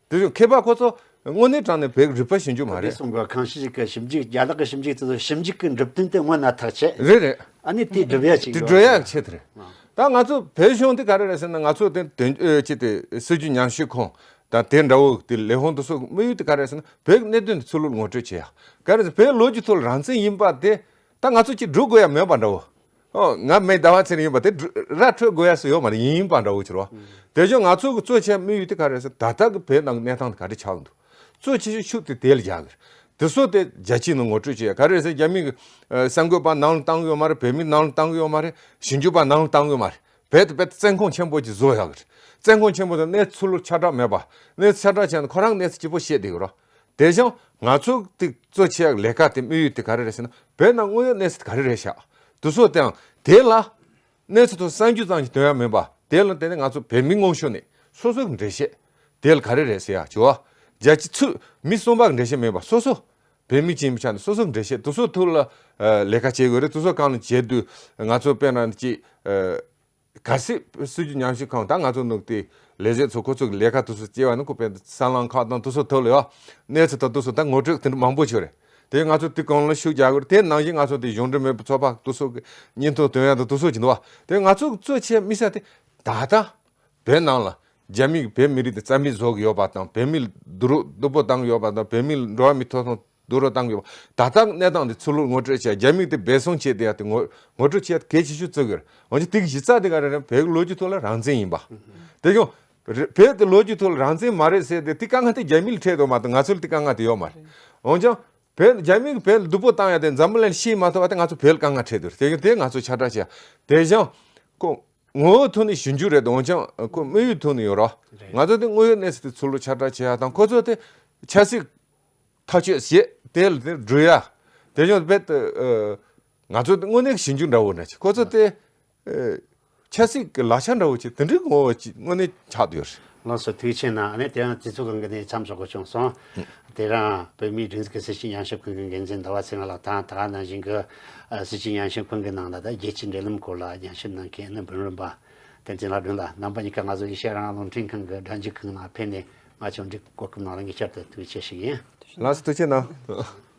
དེ་བཞིན་མཁས་པ་ཁོ་ཚོ་དངོས་གནས་དྲང་གནས་བོད་རིག་པ་ཞིབ་འཇུག་མ་རེད། དེ་གསུང་གི་གང་ཞིག་གི་ཞིབ་འཇུག་རྒྱ་ནག་གི་ཞིབ་འཇུག་དེ་ཚོ་ཞིབ་འཇུག་གི་གྲུབ་དོན་དེ་སྔོན་ན་ཐག་བཅད། རེད་རེད། ཨ་ནི་དེ་སྒྲུབ་ཡ་ཅིག་དེ་ཡོད་སྒྲུབ་ཡ་རེད། ཆེད་དུ་རེད། ཨ། ད་ང་ཚོ་བོད་གཞུང་དེ་ག་རེ་རེད་ཟེར་ན་ང་ཚོ་དེ་དོན་ཨེ་ཅི་དེ་སྲིད་བྱུས་ཉམས་ཞིབ་ཁང་དང་དེ་འདྲ་བོ་དེ་ལས་ཁུངས་དེ་ཚོ་དམིགས་ཡུལ་དེ་ག་རེ་རེད་ཟེར་ན་བོད་ཀྱི་གནད་དོན་དེ་ཚུར་ལོག་ངོ་སྤྲོད་བྱེད་ཡ། ག་རེ་ཟེར་བོད་ལོ་རྒྱུས་ཐོག་ལ་རང་བཙན་ཡིན་པ་དེ་ད་ང་ཚོ་ཅིག་སྒྲུབ་དགོས་ཡ་མེད་པ་འདྲ་བོ། ཨོ་ང་མེད་ཟླ་བ་ཚེ་རིང་ཡིན་པ་དེ་སྒྲུབ་ར་འཕྲོད་དགོས་ཡ་སུ་ཡོད་མ་རེད། ཡིན་ཡིན་པ་འདྲ་བོ་ཅིག་རེད་བ། དེ་བཞིན་ང་ཚོ་གི་གཙོ་ཆེ་དམིགས་ཡུལ་དེ་ག་རེ་རེད་ཟེར་ན་ད་ལྟ་གི་བོད་ནང་གི་གནས་སྟངས་དེ་ག་རེ་ཆགས་འདུག་གཙོ་ཆེ་ཤོས་ཤུགས་དེ་དེ་ལ་རྒྱག་གི་རེད། དེ་ཚོ་དེ་རྒྱལ་སྤྱིའི་ནང་ངོ་སྤྲོད་བྱེད་ཡ། ག་རེ་ཟེར་རྒྱ་མི་གི་ཨ་གསར་འགོད་པ་ནང་ལ་བཏང་གི་ཡོད་མ་རེད། བོད་མི་ནང་ལ་བཏང་གི་ཡོད་མ་རེད། ཞིབ་འཇུག་པ་ནང་ལ་བཏང་གི་ཡོད་མ་རེད། རྦད་དེ་རྦད་དེ་བཙོན་ཁང་ཆེན་པོ་ཅིག་བཟོ་ཡག་གི་རེད། བཙོན་ཁང་ཆེན་པོ་དེ་གནས་ཚུལ་ཁྱབ་བསྒྲགས་མེད་པ། གནས་ཚུལ་ཁྱབ་བསྒྲགས་བྱས་ན་ཁོ་རང་གནས་ཚུལ་སྐྱིད་པོ་བཤད་བསྡད་ཀྱི་རེད། དེ་བཞིན་ང་ཚོ་དེ་གཙོ་ཆེ་ཡག་ལས་ཀ་དེ་དམིགས་ཡུལ་དེ་ག་རེ་རེད་ཟེར་ན་བོད་ནང་དངོས་ཡོད་གནས་ཚུལ་དེ་ག་རེ་རེད་ཤག་དེ་ཚོ་དེའང་དེ་ལ་གནས་ཚུལ་ཐོག་གསར་འགྱུར་ཙམ་ཞིག་སྟོན་ཡ་མིན་པ། དེ་ལ་བརྟེན་ནས་ང་ཚོ་བོད་མི་ངོ་ཤོར་ནས་སོ་སོ་གི་འགྲེལ་བཤད་དེ་ལ་ག་རེ་རེད་ཟེར་ཡ་བྱ་བ། རྒྱལ་སྤྱི་ཚོས་མི་གསུམ་པ་གི་འགྲེལ་བཤད་མིན་པ་སོ་སོ་བོད་མི་ཅིག་ཡིན་པའི་ཆ་ནས་སོ་སོ་གི་འགྲེལ་བཤད་དེ་ཚོ་ཐོག་ལ་ཨ་ལས་ཀ་བྱེད་དགོས་རེད། དེ་ཚོ་གང་ལ་བྱེད་དུས་ང་ཚོ་དཔེར་ན་ཅིག་ཨ། གལ་སྲིད་སྲིད་བྱུས་ཉམས་ཞིབ་ཁང་དང་ང་ཚོ་ནུབ་དེ་ལས་བྱེད་ཚོ་ཁོ་ཚོ་གི་ལས་ཀ་དེ་ཚོ་སྐྱེལ་བ་ནི་ཁོ་དཔེ་གསར་ལམ་ཁག་དང་དེ་ཚོ་ཐོག་ལ་ཡོད་གནས་ཚུལ་དང་དེ་ཚོ་ད་ངོ་སྤྲོད་དེ་འདྲ་མང་པོ་བྱུང་རེད། དེ་ང་ཚོ་དེ་གང་ལ་ཤུགས་རྒྱག་དགོས་རེད། དེ་ནང་བཞིན་ང་ཚོ་དེ་གཞུང་འབྲེལ་མེད་པའི་ཚོགས་པ་དེ་ཚོ་གི་བརྙན་ཐུང་སྟོན་ཡ་དང་དེ་ཚོ་གྱི་འདུག་བ། དེ་ང་ཚོ་གི་གཙོ་ཆེ་དམིགས་བསལ་དེ་ད་ལྟ་བོད་ནང་ལ་རྒྱ་མི་གི་བོད་མི་རིགས་དེ་རྩ་མེད་བཟོ་གི་ཡོད་པ་དང་བོད་མི་ལ་སྡུག་རུས་སྡུག་པོ་བཏང་གི་ཡོད་པ་དང་བོད་མི་ལ་འགྲོ་བ་མིའི་ཐོབ་ཐང་སྡུག་རུས་བཏང་གི་ཡོད་པ། ད་ལྟ་གནས་སྟངས་དེ་ཚུར་ལོག་ངོ་སྤྲོད་བྱས་རྒྱ་མི་དེ་སྦས་གསང་བྱས་བསྡད་ཡ་དེ་ངོ་ངོ་སྤྲོད་བྱས་གལ་ཆེ་ཤོས་བརྩི་གི་རེད། འོན་ཀྱང་དེ་གི་གཞི་རྩ་དེ་ག་རེ་རེད། བོད་ཀྱི་ལོ་རྒྱུས་ཐོག་ལ་རང་བཙན་ཡིན་པ། དེ་ཀྱང་རེད། བོད་དེ་ལོ་རྒྱུས་ཐོག་ལ་རང་བཙན་མ་རེད་ཟེར་ཏེ་དེ་དཀའ་ངལ་དེ་རྒྱ་མི་ལ་འཕྲད་འདུག་མ་གཏོགས་ང་ཚོ་ལ་དེ་དཀའ་ངལ་དེ་ཡོད་མ་རེད། འོན་ཀྱང་བོད་རྒྱ་མི་གིས་བོད་ལ་སྡུག་པོ་བཏང་ཡ་དེ་འཛམ་བུ་གླིང་ལ་ཤེས་མ་ཐུབ་པ་དེ་ང་ཚོ་བོད་ལ་དཀའ་ངལ་འཕྲད་འདུག་དེ་ཀྱང་དེ་ང་ཚོ་ཁྱབ་བསྒྲགས་བྱས་དེ་བཞིན་ཁོ་ངོ་བོའི་ཐོག་ནས་ཞིབ་འཇུག་རེད། འོན་ཀྱང་ཁོ་དམིགས་ཡུལ་ཐོག་ནས་ཡོད་རེད། ང་ཚོ་དེ་དངོས་ཡོད་གནས་ཚུལ་དེ་ཚུར་ལོག་ཁྱབ་བསྒྲགས་བྱེད་ཡ་དང་ཁོ་ཚོ་དེ་ཆབ་སྲིད་ཐག་གཅོད་བྱེད་དེ་ལ་དེ་འགྲོ་ཡ། དེ་བཞིན་རྦད་དེ་ ང་ཚོ་དངོས་གནས་ཞིབ་འཇུག་འདྲ་བོ་ན་ཆེ། ཁོ་ཚོ་དེ་ཨེ་ཆབ་སྲིད་ཀྱི་ལག་ཆ་འདྲ་བོ་ཆེ་དེ་འདྲའི་ངོ་བོ་ཅིག་དངོས་གནས་ཆགས་བསྡད་ཡོད་རེད། ལགས་སོ། ཐུགས་རྗེ་ཆེ་གནང་། ཨ་ནི་དེ་རིང་དུས་ཚོད་གང་གི་ནས་མཚམས་འཇོག་དགོས་བྱུང་སོང་། དེ་རིང་བོད་མིའི་སྒྲིག་འཛུགས་ཀྱི་སྲིད་བྱུས་ཉམས་ཞིབ་ཁང་གི་འགན་འཛིན་ཟླ་བ་ཚེ་རིང་ལགས་དང་། ད་ག་ནང་བཞིན་གྱི་ཨ་སྲིད་བྱུས་ཉམས་ཞིབ་ཁང་གི་ནང་ལ་ད་རྒྱལ་སྤྱིའི་འབྲེལ་ལམ་སྐོར་ལ་ཉམས་ཞིབ་གནང་མཁན་ནི་འབུམ་རམས་པ་བསྟན་འཛིན་ལྷ་སྒྲོན་ལགས། རྣམ་པ་གཉིས་ཀ་ང་ཚོ་ཨེ་ཤེ་ཡ་རང་དབང་རླུང་འཕྲིན་ཁང་གི་སྒྲ་འཇུག་ཁང་ནང་ཕེབས་ནས་ང་ཚོ་འདི་གོ་སྐབས་གནང་ལ་ངས་བསྐྱར་དུ་ཐུགས་རྗེ་ཆེ་ཞུ་གི་ཡིན། ལགས་སོ། ཐུགས་རྗེ་གནང་།